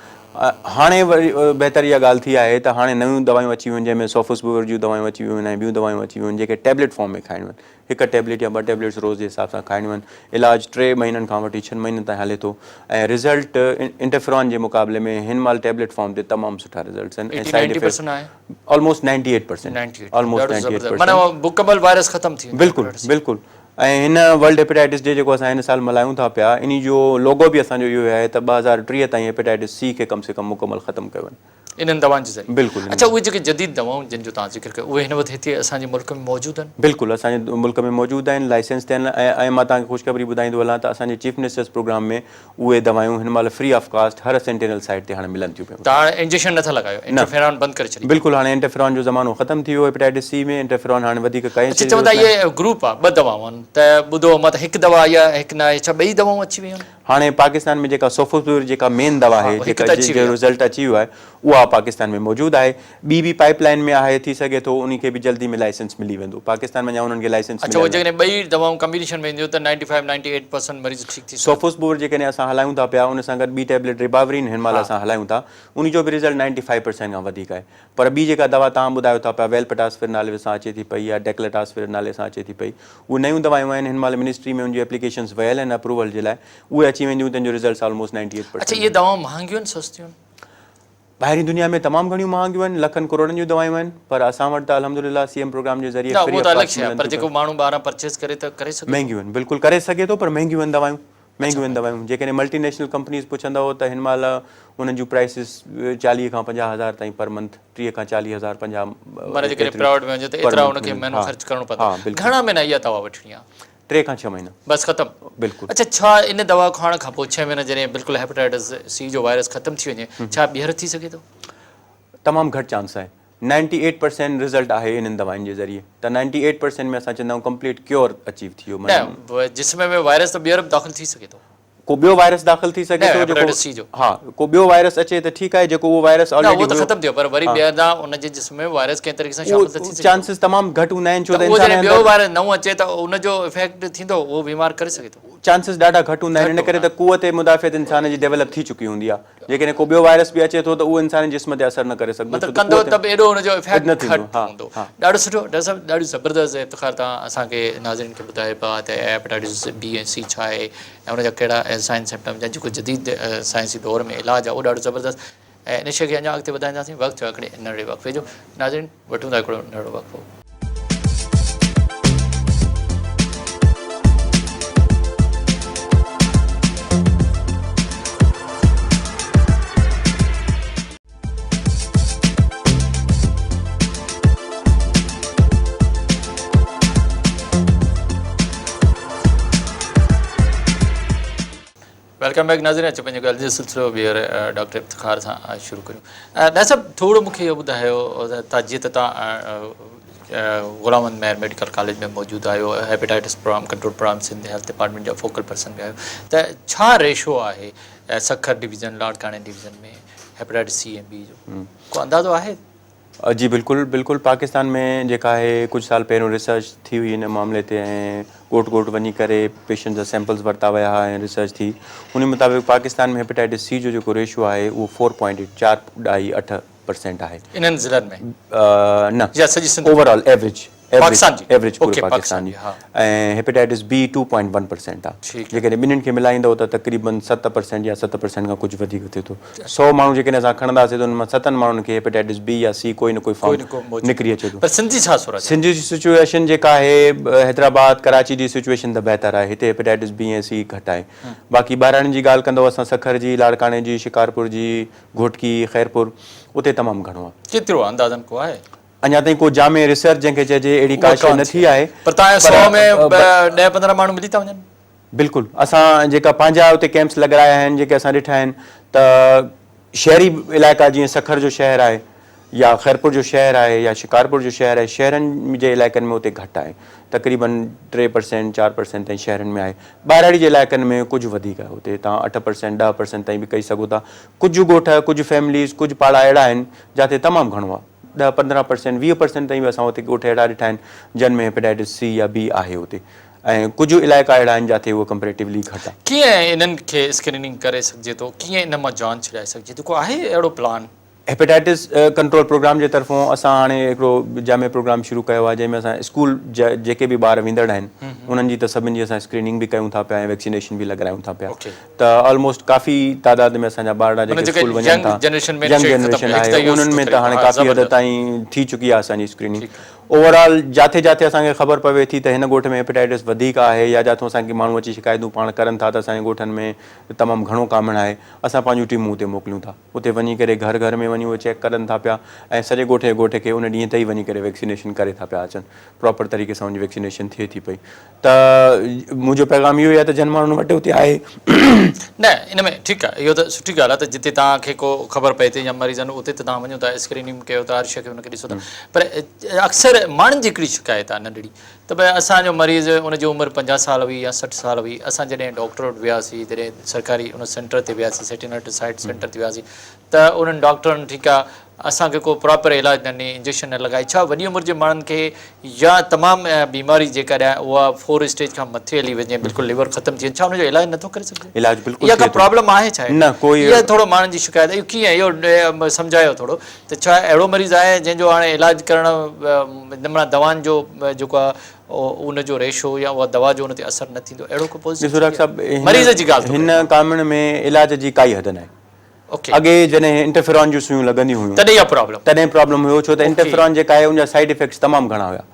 هاڻي وري بهتر اها ڳالهه ٿي آهي ته هاڻي نيون دوائيون اچي ويون جنهن ۾ سوفوسبوور جون دوائيون اچي ويون آهن ۽ ٻيون دوائيون اچي ويون آهن جيڪي ٽيبليٽ فارم ۾ کائڻيون آهن هڪ ٽيبليٽ يا ٻه ٽيبليٽس روز جي حساب سان کائڻيون آهن. علاج ٽي مهينن کان وٺي ڇهن مهينن تائين هلي ٿو ۽ رزلٽ انٽرفيرون جي مقابلي ۾ هن مهل ٽيبليٽ فارم تي تمام سٺا رزلٽس آهن ۽ سائيڊ افيڪٽ آلموسٽ 98% آلموسٽ 98% معنيٰ مڪمل وائرس ختم ٿي ويندو. بلڪل بلڪل ۽ هن ورلڊ هيپيٽائٽس ڊي جيڪو اسان هن سال ملهايون ٿا پيا انهي جو لوگو به اسان جو اهو آهي ته 2030 تائين هيپيٽائٽس سي کي ڪم سي ڪم مڪمل ختم ڪيو وڃي. انهن دوائن جي ذريعي. بلڪل. اڇا اهي جيڪي جديد دوائون جن جو توهان ذڪر ڪيو اهي هن وقت هتي اسان جي ملڪ ۾ موجود آهن؟ بلڪل اسان جي ملڪ ۾ موجود آهن لائسنس ٿيل ۽ ۽ مان توهان کي خوشخبري ٻڌائيندو هلان ته اسان جي چيف منسٽرس پروگرام ۾ اهي دوائون هن مهل فري آف ڪاسٽ هر سينٽينل سائيٽ تي هاڻي ملن ٿيون پيون. ته هاڻي انجيڪشن نٿا لڳايو انٽرفيران بند ڪري ڇڏي. بلڪل هاڻي انٽرفيران جو زمانو ختم ٿي ويو هيپيٽائٽس سي ۾ انٽرفيران هاڻي وڌيڪ ڪائي اڇا چون ٿا اهي گروپ آهي ٻه دوائون آهن ته ٻڌو هو مان ته هڪ دوا آئي آهي هڪ نه آهي ڇا ٻئي دوائون اچي ويون آهن؟ هاڻي پاڪستان ۾ جيڪا سوفوسبوير جيڪا مين دوا آهي جيڪا جو رزلٽ اچي ويو آهي اها پاڪستان ۾ موجود آهي ٻي به پائيپ لائين ۾ آهي ٿي سگهي ٿو انهي کي به جلدي ۾ لائسنس ملي ويندو پاڪستان ۾ اڃا انهن کي لائسنس اڇا جيڪڏهن ٻئي دوائون ڪمبينيشن ۾ اينديون ته 95 98% مريض ٺيڪ ٿي سگهن. سوفوسبوير جيڪڏهن اسان هلايون ٿا پيا ان سان گڏ ٻي ٽيبليٽ ريباورين هن مهل اسان هلايون ٿا انهي جو به رزلٽ 95% کان وڌيڪ آهي پر ٻي جيڪا دوا توهان ٻڌايو ٿا پيا ويلپٽاسفر نالي سان اچي ٿي پئي يا ڊيڪلٽاسفر نالي سان اچي ٿي پئي اهي نيون دوائون آهن هن مهل منسٽري ۾ ان جون ايپليڪيشنز ويل آهن اپروول جي لاء اهي اچي وينديون تن جو رزلٽس آلموسٽ 98% اڇا اهي دوائون مهانگيون آهن سستيون آهن؟ ٻاهرين دنيا ۾ تمام گهڻيون مهانگيون آهن لکن ڪروڙن جون دوائون آهن پر اسان وٽ ته الحمدلله سي ايم پروگرام جي ذريعي نه اهو ته الڳ شيء آهي پر جيڪو ماڻهو ٻاهران پرچيز ڪري ته ڪري سگهي ٿو؟ مهنگيون آهن بلڪل ڪري سگهي ٿو پر مهنگيون آهن دوائون مهنگيون آهن دوائون جيڪڏهن ملٽي نيشنل ڪمپنيز پڇندؤ ته هن مهل انهن جون پرائسز 40 کان 50 هزار تائين پر منٿ 30 کان 40 هزار 50 معنيٰ جيڪڏهن پرائيويٽ ۾ وڃجي ته ايترا ان کي مهينو خرچ ڪرڻو پوندو گهڻا مهينا اها دوا وٺڻي آهي؟ 3 کان 6 مهينا بس ختم بلڪل. اڇا ڇا ان دوا کائڻ کان پوء 6 مهينا جڏهن بلڪل هيپاٽائٽس سي جو وائرس ختم ٿي وڃي ڇا ٻيهر ٿي سگهي ٿو؟ تمام گهٽ چانس آهي 98% رزلٽ آهي انهن دوائن جي ذريعي ته 98% ۾ اسان چوندا آهيون ڪمپليٽ ڪيور اچيو ٿي ويو نه جسم ۾ وائرس ته ٻيهر به داخل ٿي سگهي ٿو. ڪو ٻيو وائرس داخل ٿي سگهي ٿو جيڪو ها ڪو ٻيو وائرس اچي ته ٺيڪ آهي جيڪو اهو وائرس آلريڊي اهو ته ختم ٿيو پر وري ٻئي هنڌان ان جي جسم ۾ وائرس ڪنهن طريقي سان شامل ته ٿي سگهي ٿو. چانسز تمام گهٽ هوندا آهن ڇو ته انسان جڏهن ٻيو وائرس نئون اچي ته ان جو افيڪٽ ٿيندو اهو بيمار ڪري سگهي ٿو. چانسز ڏاڍا گهٽ هوندا آهن ان ڪري ته قوت مدافعت انسان جي ڊيولپ ٿي چڪي هوندي آهي جيڪڏهن ڪو ٻيو وائرس به اچي ٿو ته اهو انساني جسم تي اثر نه ڪري سگهندو مطلب ڪندو ته به ايڏو ان جو افيڪٽ گهٽ هوندو. ڏاڍو سٺو ڊاڪٽر صاحب ڏاڍو زبردست افتخار توهان اسان کي ناظرين کي ٻڌايو پيا ته هيپاٽائٽس بي ۽ سي ڇا آهي ۽ ان جا ڪهڙا سائن سمپٽمز ۽ جيڪو جديد سائنسي دور ۾ علاج آهي اهو ڏاڍو زبردست ۽ ان شيء کي اڃا اڳتي وڌائينداسين وقت ٿيو آهي هڪڙي ننڍڙي وقفي جو ناظرين وٺون ٿا هڪڙو ننڍڙو وقفو. Welcome back ناظرين اچو پنهنجو ڳالهه جو سلسلو ٻيهر ڊاڪٽر افتخار سان شروع ڪريون ڊاڪٽر صاحب ٿورو مونکي اهو ٻڌايو ته جيئن ته توهان غلام محمد مهر ميڊيڪل ڪاليج ۾ موجود آهيو hepatitis programme control programme Sindh health department جا فوڪل پرسن به آهيو ته ڇا ريشو آهي سکر ڊويزن لاڙڪاڻي ڊويزن ۾ هيپاٽائٽس سي ۽ بي جو ڪو اندازو آهي؟ جي بلڪل بلڪل پاڪستان ۾ جيڪا آهي ڪجهه سال پهريون ريسرچ ٿي هئي ان معاملي تي ۽ ڳوٺ ڳوٺ وڃي ڪري پيشنٽ جا سيمپلز ورتا ويا هئا ۽ ريسرچ ٿي ان مطابق پاڪستان ۾ هيپاٽائٽس سي جو جيڪو ريشو آهي اهو فور پوائنٽ ايٽ چار ڏهائي اٺ پرسينٽ آهي. انهن ضلعن ۾؟ نه يا سڄي Sindh ۾؟ Over all average Pakistan جي ايوريج پوري پاڪستان جي ۽ hepatitis B two point one percent آهي جيڪڏهن ٻنهين کي ملائيندو ته تقريبن 7% يا 7% کان ڪجهه وڌيڪ ٿئي ٿو 100 ماڻهو جيڪڏهن اسان کڻنداسين ته انهن مان ستن ماڻهن کي هيپاٽائٽس بي يا سي ڪوئي نه ڪوئي فارم نڪري اچي ٿو پر سنڌ جي ڇا صورت سنڌ جي سچوئيشن جيڪا آهي حيدرآباد ڪراچي جي سچوئيشن ته بهتر آهي هتي هيپاٽائٽس بي ۽ سي گهٽ آهي باقي ٻهراڙين جي ڳالهه ڪندو اسان سکر جي لاڙڪاڻي جي شڪارپور جي گهوٽڪي خيرپور اتي تمام گهڻو آهي. ڪيترو اندازن ڪو آهي؟ اڃا تائين ڪو جامع ريسرچ جنهن کي چئجي اهڙي ڪا شيء نه ٿي آهي. پر توهان جا 100 ۾ 10 15 ماڻهو ملي ٿا وڃن. بلڪل اسان جيڪا پنهنجا اتي ڪيمپس لڳرايا آهن جيڪي اسان ڏٺا آهن ته شهري علائقا جيئن سکر جو شهر آهي يا خيرپور جو شهر آهي يا شڪارپور جو شهر آهي شهرن جي علائقن ۾ اتي گهٽ آهي تقريبن 3% 4% تائين شهرن ۾ آهي ٻاهراڙي جي علائقن ۾ ڪجهه وڌيڪ آهي اتي توهان 8% 10% تائين به ڪهي سگهو ٿا ڪجهه ڳوٺ ڪجهه فيمليز ڪجهه پاڙا اهڙا آهن جاتي تمام گهڻو آهي 10 15 پرسينٽ 20 پرسينٽ تائين به اسان اتي ڳوٺ اهڙا ڏٺا آهن جن ۾ هيپاٽائٽس سي يا بي آهي اتي ۽ ڪجهه علائقا اهڙا آهن جاتي اهو ڪمپيريٽولي گهٽ آهي. ڪيئن انهن کي اسڪريننگ ڪري سگهجي ٿو ڪيئن انهن مان جان ڇڏائي سگهجي ٿو ڪو آهي اهڙو پلان؟ هيپاٽائٽس ڪنٽرول پروگرام جي طرفون اسان هاڻي هڪڙو جامع پروگرام شروع ڪيو آهي جنهن ۾ اسان اسڪول جا جيڪي به ٻار ويندڙ آهن انهن جي ته سڀن جي اسان اسڪريننگ به ڪيون ٿا پيا ۽ ويڪسينيشن به لڳرايون ٿا پيا ته آلموسٽ ڪافي تعداد ۾ اسان جا ٻارڙا جيڪي اسڪول وڃن ٿا ينگ جنريشن آهي انهن ۾ ته هاڻي ڪافي حد تائين ٿي چڪي آهي اسان جي اسڪريننگ اوور آل جاٿي جاٿي اسان کي خبر پوي ٿي ته هن ڳوٺ ۾ هيپاٽائٽس وڌيڪ آهي يا جاٿون اسان کي ماڻهو اچي شڪايتون پاڻ ڪرن ٿا ته اسان جي ڳوٺن ۾ تمام گهڻو ڪامڻ آهي اسان پنهنجون ٽيمون اتي موڪليون ٿا اتي وڃي ڪري گهر گهر ۾ وڃي اهي چيڪ ڪرن ٿا پيا ۽ سڄي ڳوٺ جي ڳوٺ کي ان ڏينهن تي ئي وڃي ڪري ويڪسينيشن ڪري ٿا پيا اچن پراپر طريقي سان ان جي ويڪسينيشن ٿئي ٿي پئي ته منهنجو پيغام اهو ئي آهي ته جن ماڻهن وٽ اتي آهي. نه ان ۾ ٺيڪ آهي اهو ته سٺي ڳالهه آهي ته جتي توهان کي ڪو خبر پئي ٿي يا مريضن اتي ته توهان وڃو ٿا اسڪريننگ ڪيو ٿا هر شيء کي ان کي ڏسو ٿا پر اڪثر ماڻهن جي هڪڙي شڪايت آهي ننڍڙي ته ڀئي اسان جو مريض ان جي عمر 50 سال هئي يا 60 سال هئي اسان جڏهن ڊاڪٽر وٽ وياسي جڏهن سرڪاري ان سينٽر تي وياسي سيٽلائيٽ سائيٽ سينٽر تي وياسي ته انهن ڊاڪٽرن ٺيڪ آهي اسان کي ڪو پراپر علاج نه ڏني، انجيڪشن نه لڳائي، ڇا وڏي عمر جي ماڻهن کي يا تمام بيماري جيڪڏهن اها فور اسٽيج کان مٿي هلي وڃي بلڪل ليور ختم ٿي وڃي ڇا ان جو علاج نٿو ڪري سگهجي؟ علاج بلڪل اها ڪا پرابلم آهي ڇا؟ نه ڪوئي اها ٿورو ماڻهن جي شڪايت اهو ڪيئن اهو سمجهايو ٿورو ته ڇا اهڙو مريض آهي جنهن جو هاڻي علاج ڪرڻ معنيٰ دوائن جو جيڪو آهي ان جو ريشو يا اها دوا جو ان تي اثر نه ٿيندو اهڙو ڪو پوزيشن ڏسو ڊاڪٽر صاحب مريض جي ڳالهه هن ڪامڻ ۾ علاج جي ڪائي حد ناهي اڳي جڏهن انٽرفيرون جون سوئيون لڳنديون هيون تڏهن اها پرابلم تڏهن پرابلم هيو ڇو ته انٽرفيرون جيڪا آهي ان جا سائيڊ افيڪٽس تمام گهڻا هيا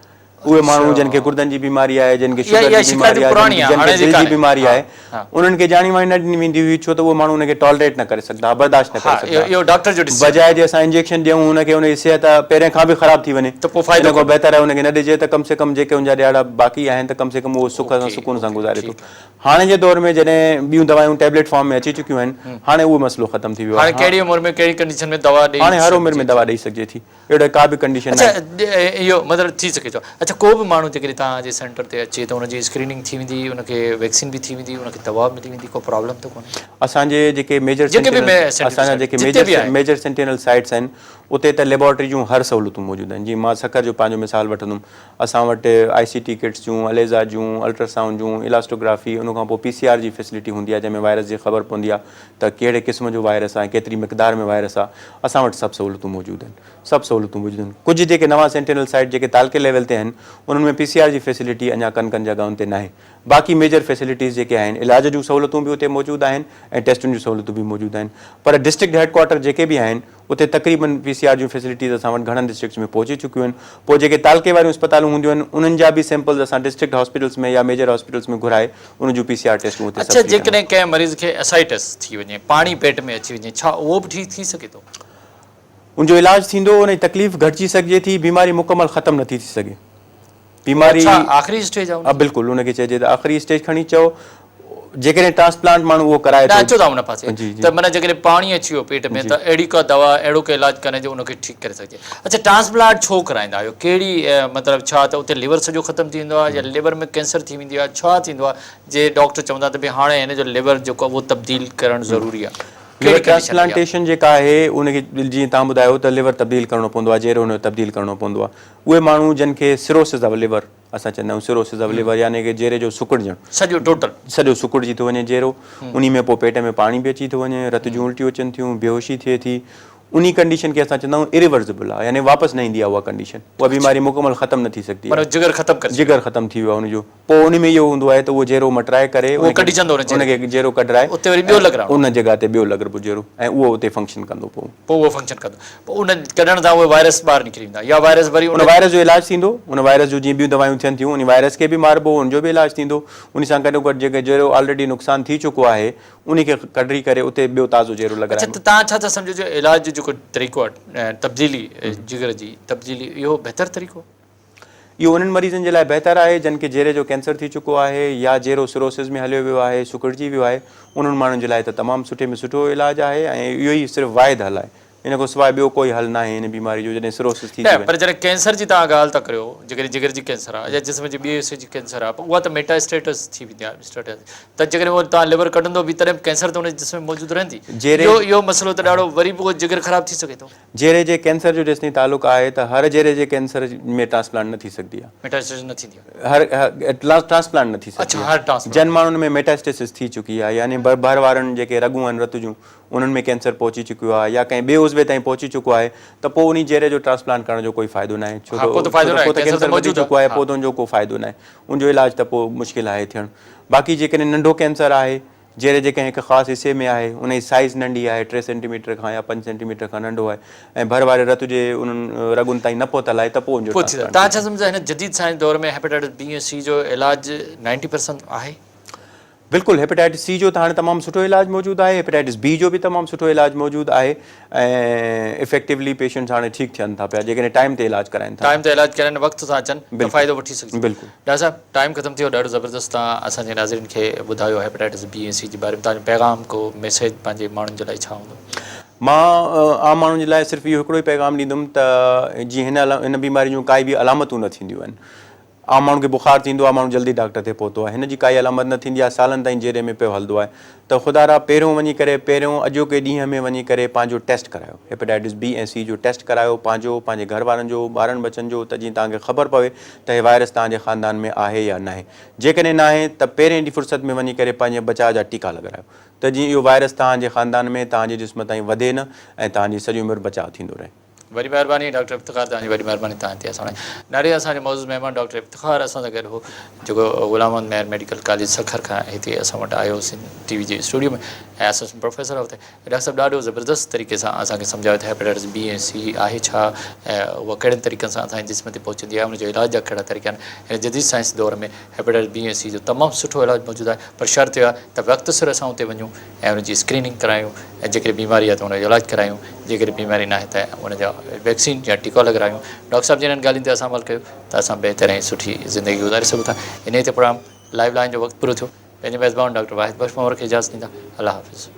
اهي ماڻهو جن کي گردن جي بيماري آهي جن کي شگر جي بيماري آهي جن کي دل جي بيماري آهي انهن کي ڄاڻي واڻي نه ڏني ويندي هئي ڇو ته اهي ماڻهو ان کي ٽالريٽ نه ڪري سگهندا هئا برداشت نه ڪري سگهندا اهو ڊاڪٽر جو ڊسيزن بجاء جي اسان انجيڪشن ڏيون ان کي ان جي صحت پهرين کان به خراب ٿي وڃي ته پوء فائدو ان کان بهتر آهي ان کي نه ڏجي ته ڪم سي ڪم جيڪي ان جا ڏهاڙا باقي آهن ته ڪم سي ڪم اهو سک سان سڪون سان گذاري ٿو هاڻي جي دور ۾ جڏهن ٻيون دوائون ٽيبليٽ فارم ۾ اچي چڪيون آهن هاڻي اهو مسئلو ختم ٿي ويو آهي. هاڻي ڪهڙي عمر ۾ ڪهڙي ڪنڊيشن ۾ دوا ڏئي هاڻي هر عمر ۾ دوا ڏئي سگهجي ٿي اهڙي ڪا به ڪنڊيشن ناهي. اڇا اهو مطلب ٿي سگهي ٿو. اڇا اڇا ڪو به ماڻهو جيڪڏهن توهان جي سينٽر تي اچي ته ان جي اسڪريننگ ٿي ويندي ان کي ويڪسين به ٿي ويندي ان کي دوا به ملي ويندي ڪو پرابلم ته ڪونهي؟ اسان جي جيڪي ميجر جيڪي به سينٽينل اسان جا جيڪي جتي به ميجر آهن. ميجر سينٽينل سائيٽس آهن اتي ته ليبارٽري جون هر سهولتون موجود آهن جيئن مان سکر جو پنهنجو مثال وٺندم اسان وٽ آء سي ٽي ڪٽس جون اليزا جون الٽراسائونڊ جون الاسٽوگرافي ان کان پوء پي سي آر جي فيسلٽي هوندي آهي جنهن ۾ وائرس جي خبر پوندي آهي ته ڪهڙي قسم جو وائرس آهي ۽ ڪيتري مقدار ۾ وائرس آهي اسان وٽ سڀ سهولتون موجود آهن سڀ سهولتون موجود آهن. ڪجهه جيڪي نوان سينٽينل سائيٽ جيڪي تعلقي ليول تي آهن انهن ۾ پي سي آر جي فيسلٽي اڃا ڪن ڪن جڳهن تي ناهي. باقي ميجر فيسلٽيز جيڪي آهن علاج جون سهولتون به اتي موجود آهن ۽ ٽيسٽن جون سهولتون به موجود آهن پر ڊسٽرڪٽ هيڊ ڪوارٽر جيڪي به آهن اتي تقريبن پي سي آر جون فيسلٽيز اسان وٽ گهڻن ڊسٽرڪٽس ۾ پهچي چڪيون آهن پوء جيڪي تعلقي واريون اسپتالون هونديون آهن انهن جا به سيمپلز اسان ڊسٽرڪٽ هاسپيٽلس ۾ يا ميجر هاسپيٽلس ۾ گهرائي ان جون پي سي آر ٽيسٽون اتي اڇا سڀ فري ڪندا جيڪڏهن ڪنهن مريض کي اسائٽس ٿي وڃي پاڻي پيٽ ۾ اچي وڃي ڇا اهو به ٺيڪ ٿي سگهي ٿو؟ ان جو علاج ٿيندو، ان جي تڪليف گهٽجي سگهجي ٿي، بيماري مڪمل ختم نٿي ٿي سگهي. بيماري ڇا آخري اسٽيج آهي ان جي؟ بلڪل ان کي چئجي ته آخري اسٽيج کڻي چئو جيڪڏهن ٽرانسپلانٽ ماڻهو اهو ڪرائي نه ٿو اچو ٿا ان پاسي جي جي ته معنيٰ جيڪڏهن پاڻي اچي ويو پيٽ ۾ ته اهڙي ڪا دوا اهڙو ڪو علاج ڪانهي جو ان کي ٺيڪ ڪري سگهجي. اڇا ٽرانسپلانٽ ڇو ڪرائيندا آهيو ڪهڙي مطلب ڇا ته اتي ليور سڄو ختم ٿي ويندو آهي يا ليور ۾ ڪينسر ٿي ويندي آهي ڇا ٿيندو آهي جي ڊاڪٽر چوندا ته ڀئي هاڻي هن جو ليور جيڪو آهي اهو تبديل ڪرڻ ضروري آهي. ليور ٽرانسپلانٽيشن جيڪا آهي ان کي جيئن توهان ٻڌايو ته ليور تبديل ڪرڻو پوندو آهي جيرو ان جو تبديل ڪرڻو پوندو آهي اهي ماڻهو جن کي سروسز آف ليور اسان چوندا آهيون سروسز آف ليور يعني ڪي جيري جو سڪڙجڻ سڄو ٽوٽل سڄو سڪڙجي ٿو وڃي جيرو انهي ۾ پوء پيٽ ۾ پاڻي به اچي ٿو وڃي رت جون الٽيون اچن ٿيون بيهوشي ٿئي ٿي انهي ڪنڊيشن کي اسان چوندا آهيون اريورسبل آهي يعني واپس نه ايندي آهي اها ڪنڊيشن اها بيماري مڪمل ختم نه ٿي سگهندي آهي جگر ختم ڪري جگر ختم ٿي ويو آهي ان جو پوء ان ۾ اهو هوندو آهي ته اهو جيرو مٽرائي ڪري اهو ڪڍي ڇڏندو ان کي جيرو ڪڍرائي اتي وري ٻيو لڳرائڻو ان جڳهه تي ٻيو لڳربو جيرو ۽ اهو اتي فنڪشن ڪندو پوء پوء اهو فنڪشن ڪندو پوء ان ڪڍڻ سان اهي وائرس ٻاهر نڪري ويندا يا وائرس وري ان وائرس جو علاج ٿيندو ان وائرس جو جيئن ٻيون دوائيون ٿين ٿيون ان وائرس کي به ماربو ان جو به علاج ٿيندو ان سان گڏو گڏ جيڪي جيرو آلريڊي نقصان ٿي چڪو آهي ان کي ڪڍري ڪري اتي ٻيو تازو جيرو اڇا لڳرائبو. ته توهان ڇا ٿا سمجهو جو علاج جو جيڪو طريقو آهي تبديلي جگر جي تبديلي اهو بهتر طريقو آهي؟ اهو انهن مريضن جي لاء بهتر آهي جن کي جيري جو ڪينسر ٿي چڪو آهي يا جيرو سروسز ۾ هليو ويو آهي، سڪڙجي ويو آهي، انهن ماڻهن جي لاء ته تمام سٺي ۾ سٺو علاج آهي ۽ اهو ئي صرف واحد حل آهي. ان کان سواء ٻيو ڪوئي حل ناهي ان بيماري جو جڏهن سروسز ٿي ٿي نه وڃي. پر جڏهن ڪينسر جي توهان ڳالهه ٿا ڪريو جيڪڏهن جگر جي ڪينسر آهي يا جسم جي ٻئي حصي جي ڪينسر آهي پوء اها ته ميٽا اسٽيٽس ٿي ويندي آهي اسٽيٽس ته جيڪڏهن اهو توهان ليور ڪڍندو به تڏهن به ڪينسر ته ان جي جسم ۾ موجود رهندي جيري اهو اهو مسئلو ته ڏاڍو وري به اهو جگر خراب ٿي سگهي ٿو. جيري جي ڪينسر جو جيستائين تعلق آهي ته هر جيري جي ڪينسر ۾ ٽرانسپلانٽ نه ٿي سگهندي آهي. ميٽا اسٽيٽس نه ٿيندي آهي. هر ٽرانسپلانٽ نه ٿي اڇا سگهندي هر آهي. ٽرانسپلانٽ. جن ماڻهن ۾ ميٽاسٽيسس ٿي چڪي آهي يعني ڀر وارن جيڪي رڳون آهن رت جون انهن ۾ ڪينسر پهچي چڪيو آهي يا ڪنهن ٻئي عضوي تائين پهچي چڪو آهي ته پوء انهي جيري جو ٽرانسپلانٽ ڪرڻ جو ڪوئي فائدو ناهي ڇو ها ته پوء ته فائدو ڇو ته ناهي پوء ته ڪينسر ته ڪينسر وڌي موجود چڪو آهي آهي ها پوء ته ان جو ڪو فائدو ناهي ان جو علاج ته پوء مشڪل آهي ٿيڻ باقي جيڪڏهن ننڍو ڪينسر آهي جيري جي ڪنهن هڪ خاص حصي ۾ آهي ان جي سائيز ننڍي آهي 3 سينٽي ميٽر کان يا 5 سينٽي ميٽر کان ننڍو آهي ۽ ڀر واري رت جي انهن رڳن تائين نه پهتل آهي ته پوء ان جو پوء ٿي ٽرانسپلانٽ توهان ٿي ڇا سمجهو هن جديد سائنس دور ۾ هيپاٽائٽس بي ۽ سي جو علاج 90% آهي؟ بلڪل هيپاٽائٽس سي جو ته هاڻي تمام سٺو علاج موجود آهي هيپاٽائٽس بي جو به تمام سٺو علاج موجود آهي ۽ افيڪٽولي پيشنٽس هاڻي ٺيڪ ٿين ٿا پيا جيڪڏهن ٽائيم تي علاج ڪرائين ٿا. ٽائيم تي علاج ڪرائين وقت سان اچن ته بلڪل فائدو وٺي سگهجي ٿو. بلڪل. ڊاڪٽر صاحب ٽائيم ختم ٿي ويو ڏاڍو زبردست توهان اسان جي ناظرين کي ٻڌايو هيپاٽائٽس بي ۽ سي جي باري ۾ توهان جو پيغام ڪو ميسيج پنهنجي ماڻهن جي لاء ڇا هوندو؟ مان عام ماڻهن جي لاء صرف اهو هڪڙو ئي پيغام ڏيندم ته جيئن هن هن بيماري جون ڪائي به علامتون نه ٿينديون آهن عام ماڻهو کي بخار ٿيندو آهي ماڻهو جلدي ڊاڪٽر تي پهتو آهي هن جي ڪائي علامت نه ٿيندي آهي سالن تائين جيري ۾ پيو هلندو آهي ته خدارا پهريون وڃي ڪري پهريون اڄوڪي ڏينهن ۾ وڃي ڪري پنهنجو ٽيسٽ ڪرايو هيپاٽائٽس بي ۽ سي جو ٽيسٽ ڪرايو پنهنجو پنهنجي گهر وارن جو ٻارن ٻچن جو ته جيئن توهان کي خبر پوي ته هي وائرس توهان جي خاندان ۾ آهي يا ناهي جيڪڏهن ناهي ته پهرين ڏينهن فرصت ۾ وڃي ڪري پنهنجي بچاء جا ٽيڪا لڳرايو ته جيئن اهو وائرس توهان جي خاندان ۾ توهان جي جسم تائين وڌي نه ۽ توهان جي سڄي عمر بچاء ٿيندو رهي. وڏي مهرباني ڊاڪٽر افتخار توهان جي وڏي مهرباني توهان هتي اسان وٽ ناري اسان جو معزز مهمان ڊاڪٽر افتخار اسان سان گڏ هو جيڪو غلام محمد مهر ميڊيڪل ڪاليج سکر کان هتي اسان وٽ آيو سنڌ ٽي وي جي اسٽوڊيو ۾ ۽ اسسٽنٽ پروفيسر هو ڊاڪٽر صاحب ڏاڍو زبردست طريقي سان اسان کي سمجهايو ته هيپاٽائٽس بي ۽ سي آهي ڇا ۽ اها ڪهڙن طريقن سان اسان جي جسم تي پهچندي آهي ان جو علاج جا ڪهڙا طريقا آهن هن جديد سائنس دور ۾ هيپاٽائٽس بي ۽ سي جو تمام سٺو علاج موجود آهي پر شرط اهو آهي ته وقت سر اسان اتي وڃون ۽ ان جي اسڪريننگ ڪرايون ۽ جيڪڏهن بيماري آهي ته ان جو علاج ڪرايون جيڪڏهن بيماري ناهي ته ان جا ويڪسين يا ٽيڪا لڳرايون ڊاڪٽر صاحب جي انهن ڳالهين تي اسان عمل ڪيو ته اسان بهتر ۽ سٺي زندگي گذاري سگهون ٿا انهي تي پروگرام لائيو لائين جو وقت پورو ٿيو پنهنجي ميزبان ڊاڪٽر واحد بخش پنهور کي اجازت ڏيندا الله حافظ.